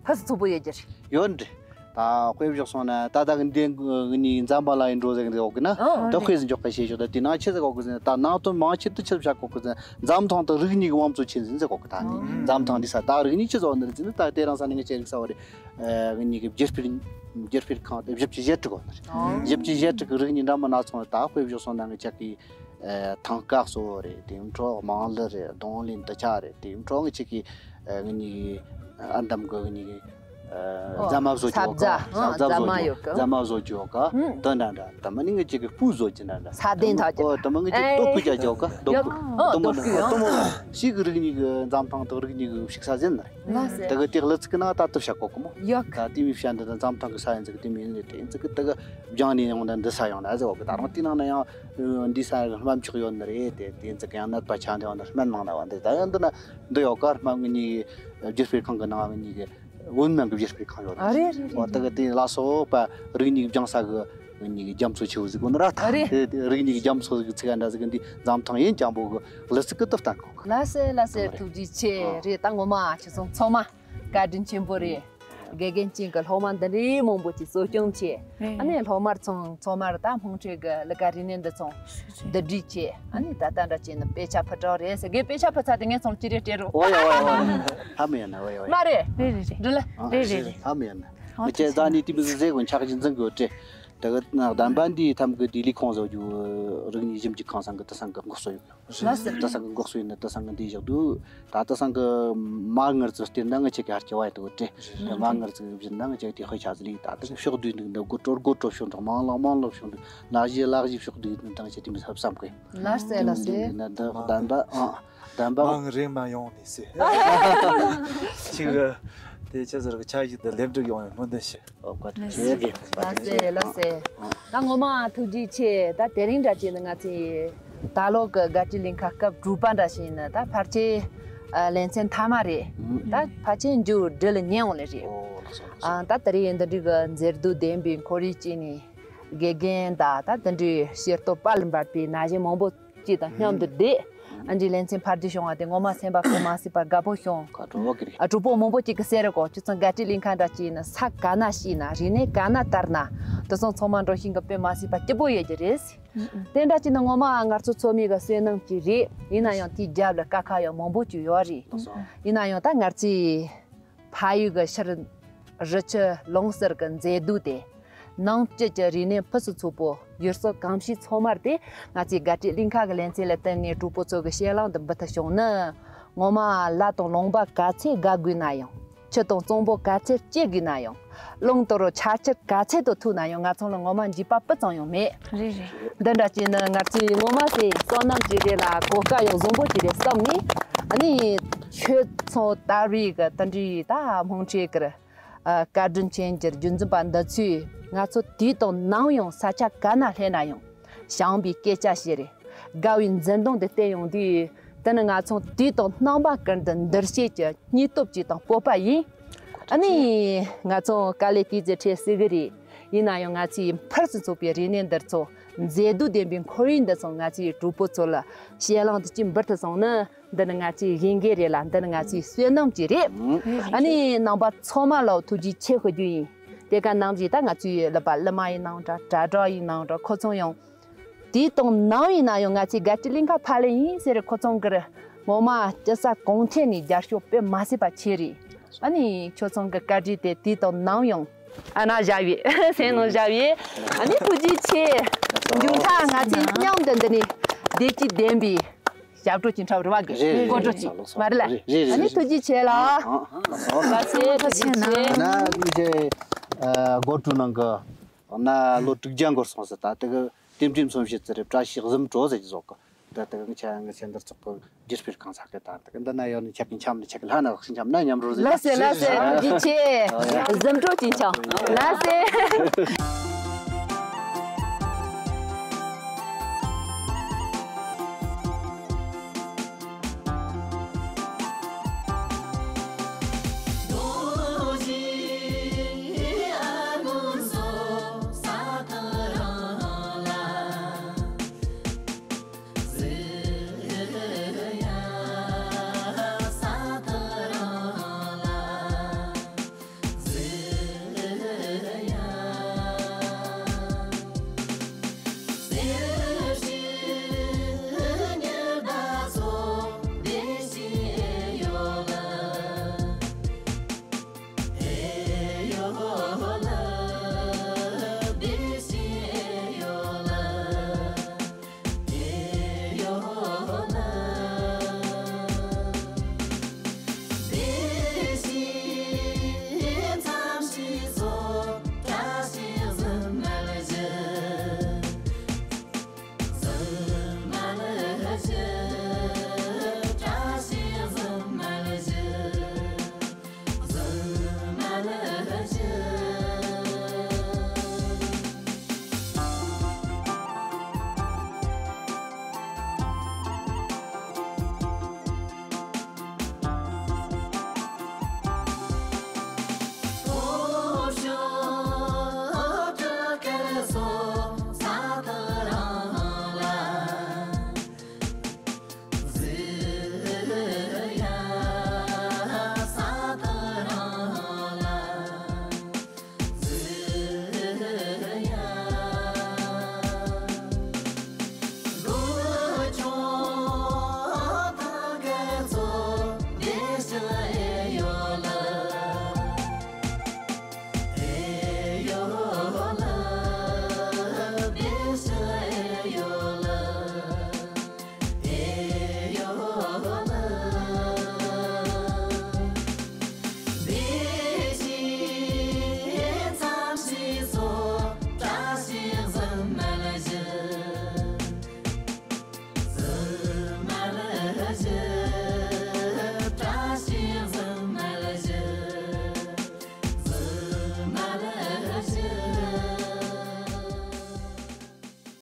ཕུན་སུམ་ཚོགས་པོ་ཡོད་རྒྱུ་རེད། ཡོད་འདྲི། ད་དཔེ་བཞག་སོང་ན་ད་ད་གི་འདི་ནི་འཛམ་བུ་གླིང་འགྲོ་ཟེར་གི་འདུག་གི་ན། ཨོ། ད་དཔེ་ཟིན་འཇོག་ག་བྱེད་ཆོག་ད་དེ་ནང་ཆི་ཟེར་གོ་གི་ཟེར་ན། ད་ནང་དོན་མང་ཆེ་དུ་ཆི་བཞག་གོ་གི་ཟེར་ན། འཛམ་ཐང་དུ་རིགས་གཉིས་ཀྱི་དབང་གཙོ་ཆེན་ཟིན་ཟེར་གོ་གི། ད་ནི་འཛམ་ཐང་འདི་ས་ད་རིགས་གཉིས་ཆི་ཟེར་བ་ནི་རེད་ཟེར་ན། ད་དེ་རིང་ས་ནི་ངས་ཆེ་རིགས་ས་བ་རེད། ཨ་གི་གཉིས་ཀྱི་རྒྱུད་སྤེལ་རྒྱུད་སྤེལ་ཁང་དེ་བཞི་བཅུ་ཞེ་དྲུག་གོ་ནི་རེད། ཨོ། བཞི་བཅུ་ཞེ་དྲུག་གི་རིགས་གཉིས་འདྲ་མི་སྣ་ཚང་ད་དཔེ་བཞག་སོང་ན་ངས་ཆ་གི་ཨ་ཐང་ཀ་གཙོ་བོ་རེད། དེ་འཕྲོ་དམངས་གླུ་རེད། རྡུང་ལེན་དུ་ཆ་རེད། དེ་འཕྲོ་ངས་ཆ་གི་ཨ་གི་གཉིས་ཀྱི་ཨ་འདམ་གི་གཉིས་ཀྱི་ཨ་ཨོ། རྫ་མ་བཟོ་ས་རྒྱུ་ག་རྫ་ཨ་རྫ་རྫ་མ་མ་ཡོད་ག་རྫ་མ་བཟོ་རྒྱུ་ག་ཨུམ། དེ་འདྲ་འདྲ། ད་མ་ནི་ངས་ཆ་གི་སྤུས་བཟོ་རྒྱུ་འདྲ་འདྲ། ས་གདན་ཐག་རྒྱུ། ཨོ་ད་མ་ངས་ཆ་གི་ཨེ་ལྟོ་ཁུ་རྒྱག་རྒྱུ་ག་ཨོ་ལྟོ་ཁུ། ཨོ་ལྟོ་མོ་ལྟོ་ཁུ། ཨོ་ལྟོ་མོ་ཞིག་གི་རིགས་གཉིས་ཀྱི་འཛམ་ཐང་དང་རིགས་གཉིས་ཀྱི་བཞུགས་ས་ཟིན་ནི་རེད། ལགས་སེ། ད་གི་དེ་གླུ་ཚིག་གི་ནང་ད་དུ་བཞག་གོ་གི་མོ། ཡོད། ད་དེ་མི་བཤད་འདི་ད་འཛམ་ཐང་གི་ས་ཡིན་ཟིག་དེ་མིན་ལས་དེ་ཡིན་ཟིག་ད་གི་སྦྱང་ནས་ཡོང་ད་འདི་ས་ཡོང་ན་ཟེར་གོ་གི། ད་རང་དེ་ནང་ན་ཡང་འདི་ས་ཡི་དམར་མཆོག་ཡོད་ནི་རེད། དེ་དེ་ཡིན་ཟིག་ཡང་ནད་པ་ཆ་འདི་ཡོང་ན་སྨན་མང་ན་བ་འདི་ད་ཡང་འདི་ན་འདི་ཡོད་ག་སྨན་གི་གཉིས་ཀྱི་རྒྱུད་སྤེལ་ཁང་གི་ནང་གི་གཉིས་ཀྱི་བོད་སྨན་གི་རྒྱུད་སྤེལ་ཁང་ཡོད་ཨ་རེད་རེད་ཨོ་ད་གི་དེ་ལ་སོགས་པ་རིགས་གཉིས་ཀྱི་སྦྱང་ས་གི་གཉིས་ཀྱི་རྒྱ་མཚོ་ཆེ་བོ་ཟིག་གོ་ནི་ར་ད་ཨ་རེད། དེ་རིགས་གཉིས་ཀྱི་རྒྱ་མཚོ་གི་ཚིག་འདྲ་ཟིག་གི་འདི་འཛམ་ཐང་ཡིན་ཀྱང་པོ་གི་གླུ་ཚིག་གི་དུ་བསྟན་གོ་གི། ལགས་སེ་ལགས་སེ། ཐུགས་རྗེ་ཆེ། རེད། ད་ངོ་མ་ཁྱེད་ཚོ་ཚང་མ་བཀའ་དྲིན་ཆེན་པོ་རེད། དགེ་རྒན་ཅན་གྱི་སློབ་མ་འདི་འདྲའི་མང་པོ་ཅིག་གསོ་སྐྱོང་བྱས། ཨ་ནི་སློབ་མར་ཚང་ཚང་མར་ད་དམངས་ཁྲོད་ཀྱི་གླུ་གར་རིག་གནས་འདི་ཚང་བསྡུ་སྒྲིག་བྱས། ཨ་ནི་ད་ལྟ་འདྲ་བྱས་ན་དཔེ་ཆ་ཕུལ་གྲབས་རེད་ཟེར་གི། དཔེ་ཆ་ཕུལ་ཚར་དེ་ངས་ཚང་ཅི་རེད་སྤྲད་རོགས། ཨོ་ཡ་ཨོ་ཡ་ཨོ་ཡ། ཧ་མི་ཡ་ན་ཨོ་ཡ་ཨོ་ཡ། མ་རེད། རེད་རེད་རེད། འགྲོ་ལ། ཨ་རེད་རེད་རེད། ཧ་མི་ཡ་ན། ཨོ་མི་ཁྱེད་ད་ནི་དེ་མི་ཟེར་གོ་ཆག་ཅིག་འཛིན་གོ་སྤྲད། ད་གི་ན་གདམས་པ་འདི་ཐམ་གི་དེ་ལས་ཁོང་བཟོ་རྒྱུ་རིག་གནས་ཞིབ་འཇུག་ཁང་ཚང་གི་དེ་ཚང་གི་འགོ་གཙོ་ཡོད། ལགས་སེ། དེ་ཚང་གི་འགོ་གཙོ་ཡིན་ན་དེ་ཚང་གི་འདི་བཞག་འདུག་ད་དེ་ཚང་གི་མ་ངར་ཚོ་སྟེར་ན་ང་ཆེ་གི་ཧར་གྱི་བ་ཡི་དུ་སྤྲད། མ་ངར་ཚོ་བཞིན་ན་ང་ཆེ་དེ་ཧོ་ཆ་ཚ་ལི་ད་དེ་ཕྱོགས་བསྡུས་འདུག་འདི་སྒོ་དྲོར་སྒོ་དྲོར་ཕྱོགས་འདུག་མང་ལག་མང་ལག་ཕྱོགས་འདུག་ལག་བཞི་ལག་བཞི་ཕྱོགས་བསྡུས་འདུག་ད་ང་ཆེ་དེ་མི་ཧབ་བསམ་གི། ལགས་སེ་ལགས་སེ། ན་ད་གདམས་པ་ཨ་གདམས་པ། མང་རིང་མ་ཡོང་ནི་སེ། ཅིག་དེ་ཆ་ཟེར་གི་ཆ་ཞིག་ཏུ་ལེབ་སྒྲིག་ཡོང་བའི་སྨོན་འདུན་ཞུ། ཨོ་བཀའ་དྲིན་ཆེ་གི། ལགས་སེ་ལགས་སེ། ད་ངོ་མ་ཐུགས་རྗེ་ཆེ། ད་དེ་རིང་འདྲ་བྱས་ན་ང་ཚོའི་ད་ལོ་གི་དགའ་སྤྲོའི་གླིང་ཁ་སྐབས་དྲུག་པ་འདྲ་བྱས་ན་ད་ཕལ་ཆེར་ཨ་ལེ་ཚན་མཐའ་མ་རེད། ད་ཕལ་ཆེར་མཇུག་སྒྲིལ་ཉེ་འོང་ལེ་རེད། ཨོ་ལགས་སོ་ལགས་སོ། ཨ་ད་དེ་རིང་འདི་འདྲའི་གི་མཛེས་སྡུག་ལྡན་པའི་ཁོར་ཡུག་ཅིག་ནས་དགེ་རྒན་དང་ད་དེ་འདྲའི་ཤེས་རྟོགས་དཔལ་འབར་བའི་ན་གཞོན་མང་པོ་ཅིག་དང་མཉམ་དུ་བསྡད། ཨ་འདྲའི་ལེ་ཚན་ཕར་འདི་བྱུང་བ་དེ་ངོ་མ་སེམས་པ་དཔེ་མ་སྲིད་པ་དགའ་པོ་བྱུང་། ཁ་དྲོ་བ་གི་རེད། ཨ་གྲོགས་པོ་མང་པོ་ཅིག་གི་ཟེར་རེད་གོ་ཁྱོད་ཚང་དགའ་སྤྲོའི་གླིང་ཁ་འདྲ་ཅིག་ཡིན་ན་ས་ག་ན་ཤི་ན་རིག་གནས་ག་ན་དར་ན་དེ་ཚང་ཚང་མ་འགྲོ་ཤེས་གི་དཔེ་མ་སྲིད་པ་སྐྱིད་པོ་ཡོད་ཀྱི་རེད། དེ་འདྲ་ཅིག་ན་ངོ་མ་ང་ཚོ་ཚོ་མི་གི་བསོད་ནམས་ཅིག་རེད། ཡིན་ན་ཡང་དེའི་རྒྱབ་ལ་དཀའ་ཁག་ཡང་མང་པོ་ཅིག་ཡོད་རེད། ཡིན་ན་ཡང་ད་ང་ཚོའི་ཕ་ཡུལ་གྱི་ཕྱིར་རི་ཆུ་ལུང་གསེར་གྱི་མཛེས་སྡུག་དེ། ནང་སྐྱིད་ཀྱི་རིག་གནས་ཕུན་སུམ་ཚོགས་པོ་ཡུལ་སྲོལ་གོམས་གཤིས་ཚང་མར་དེ་ང་ཚོའི་དགའ་སྤྲོའི་གླིང་ཁ་གི་ལེ་ཚན་ལ་བརྟེན་ནས་གྲོགས་པོ་ཚོ་གི་ཞལ་ལག་འདི་འབུལ་ཐུབ་བྱུང་ན། ངོ་མ་ལ་དང་ལུང་པ་ག་ཚད་དགའ་དགོས་ན་ཡང་། ཆུ་དང་གཙང་པོ་ག་ཚད་སྐྱེ་དགོས་ན་ཡང་། རླུང་དང་ཆར་ཆུ་ག་ཚད་དུ་ཐུག་ན་ཡང་ང་ཚང་ལ་ངོ་མ་འཇིགས་པ་སྤུ་ཙམ་ཡང་མེད། རེད་རེད། འདི་འདྲ་བྱས་ན་ང་ཚོའི་ངོ་མ་དེ་བསོད་ནམས་ཅིག་རེད་ལ་གོ་སྐབས་ཡང་བཟང་པོ་ཅིག་རེད་བསམ་ནས། ཨ་ནི་ཁྱོད་ཚོ་ལྟ་བུའི་གི་དེ་འདྲའི་ད་དམངས་ཁྲོད་ཀྱི་ཨ་བཀའ་དྲིན་ཅན་གྱི་རྒྱུན་འཛིན་པ་འདི་ཚོས་ང་ཚོ་དུས་དང་ནམ་ཡང་ས་ཆ་ག་ན་སླེབས་ན་ཡང་བྱམས་པའི་སྐད་ཆ་བཤད་རེད། དགའ་བའི་འཛུམ་མདངས་དེ་བསྟན་ཡོང་དུས་དེ་ནི་ང་ཚོ་དུས་དང་རྣམ་པ་ཀུན་ཏུ་འདུ་ཤེས་ཀྱི་སྙིང་སྟོབས་ཅིག་དང་སྤོབས་པ་ཡིན། ཨ་ནི་ང་ཚོ་དཀའ་ལས་དཀའ་ཚེགས་འཕྲད་སྲིད་གི་རེད། ཡིན་ན་ཡང་ང་ཚོའི་ཕུན་སུམ་ཚོགས་པའི་རིག་གནས་འདི་ཚོ་མཛེས་སྡུག་ལྡན་པའི་ཁོར་ཡུག་འདི་ཚོ་ང་ཚོའི་གྲོགས་པོ་ཚོ་ལ་ཞལ་ལག་འདི་ཅིག་འབུལ་ཐུབ་སོང་ན། འདི་ནི་ང་ཚོའི་དགེ་རྒན་རེད་ལ་འདི་ནི་ང་ཚོའི་བསོད་ནམས་ཅིག་རེད། ཨ་ནི་རྣམ་པ་ཚང་མ་ལ་ཐུགས་རྗེ་ཆེ་ཞུ་རྒྱུ་ཡིན། དེ་ག་ནང་བཞིན་ད་ང་ཚོའི་ལག་པ་གླུ་མ་ཡིན་ནའང་འདྲ་དྲ་གྲོགས་ཡིན་ནའང་འདྲ་ཁོ་ཚོ་ཡང་དུས་དང་ནམ་ཡིན་ན་ཡང་ང་ཚོའི་དགའ་སྤྲོའི་གླིང་ཁ་ཕར་ལ་ཡིན་ཟེར་ཁོ་ཚོ་གིས་ངོ་མ་སྐྱིད་ས་གང་ཐད་ནས་རྒྱབ་སྐྱོར་དཔེ་མ་སྲིད་པ་ཆེ་རེད། ཨ་ནི་ཁྱོད་ཚོ་གི་བཀའ་དྲིན་དེ་དུས་དང་ནམ་ཡང་ཨ་ན་བཞག་ཡོད། སེམས་ནང་བཞག་ཡོད། ཨ་ནི་ཐུགས་རྗེ་ཆེ། མཇུག་མཐའ་ ང་ཚོས་མཉམ་དུ་འདི་ནས་བདེ་སྐྱིད་ལྡན་པའི་ཞབས་བྲོ་ཅིག་འཁྲབ་རེ་བ་གི་རེད། རེད། སྐོར་བྲོ་ཅིག་རེད། མ་རེད་ལ། རེད། རེད། ཨ་ནི་རེད། ཐུགས་རྗེ་ཆེ་ལ། ཨ། ལགས་སེ། ཐུགས་རྗེ་ཆེ། ན་ལུས་ཆེ། ཨ། སྒོ་ཕྲུག་ནང་གི་ན་ལོ་དྲུག་བརྒྱ་འགོར་སོང་ཟེར། ད་དེ་གི་ལྟེམ་ལྟེམ་སོང་བྱེད་ཚེ་རེད། བཀྲ་ཤིས་གཟིམ་བྲོ་ཟེར་གྱི་བཟོ་གི། ད་དེ་གི་ཆ་ཡང་གི་སེ་འདིར་ཚོགས་གི་རྒྱུ་སྤེལ་གང་ཚགས་གི་ད་དེ་གི་འདི་ན་ཡོད་ནི་ཆ་གི་འཆམ་ནི་ཆ་གི་ལྷ་ན་ལགས་ཤི་འཆམ་ན་མཉམ་རོ་ཟེར། ལགས་སེ། ལགས་སེ། ཐུགས་རྗེ་ཆེ། གཟིམ་བྲོ་ཅིག་འཆམ། ལགས་སེ།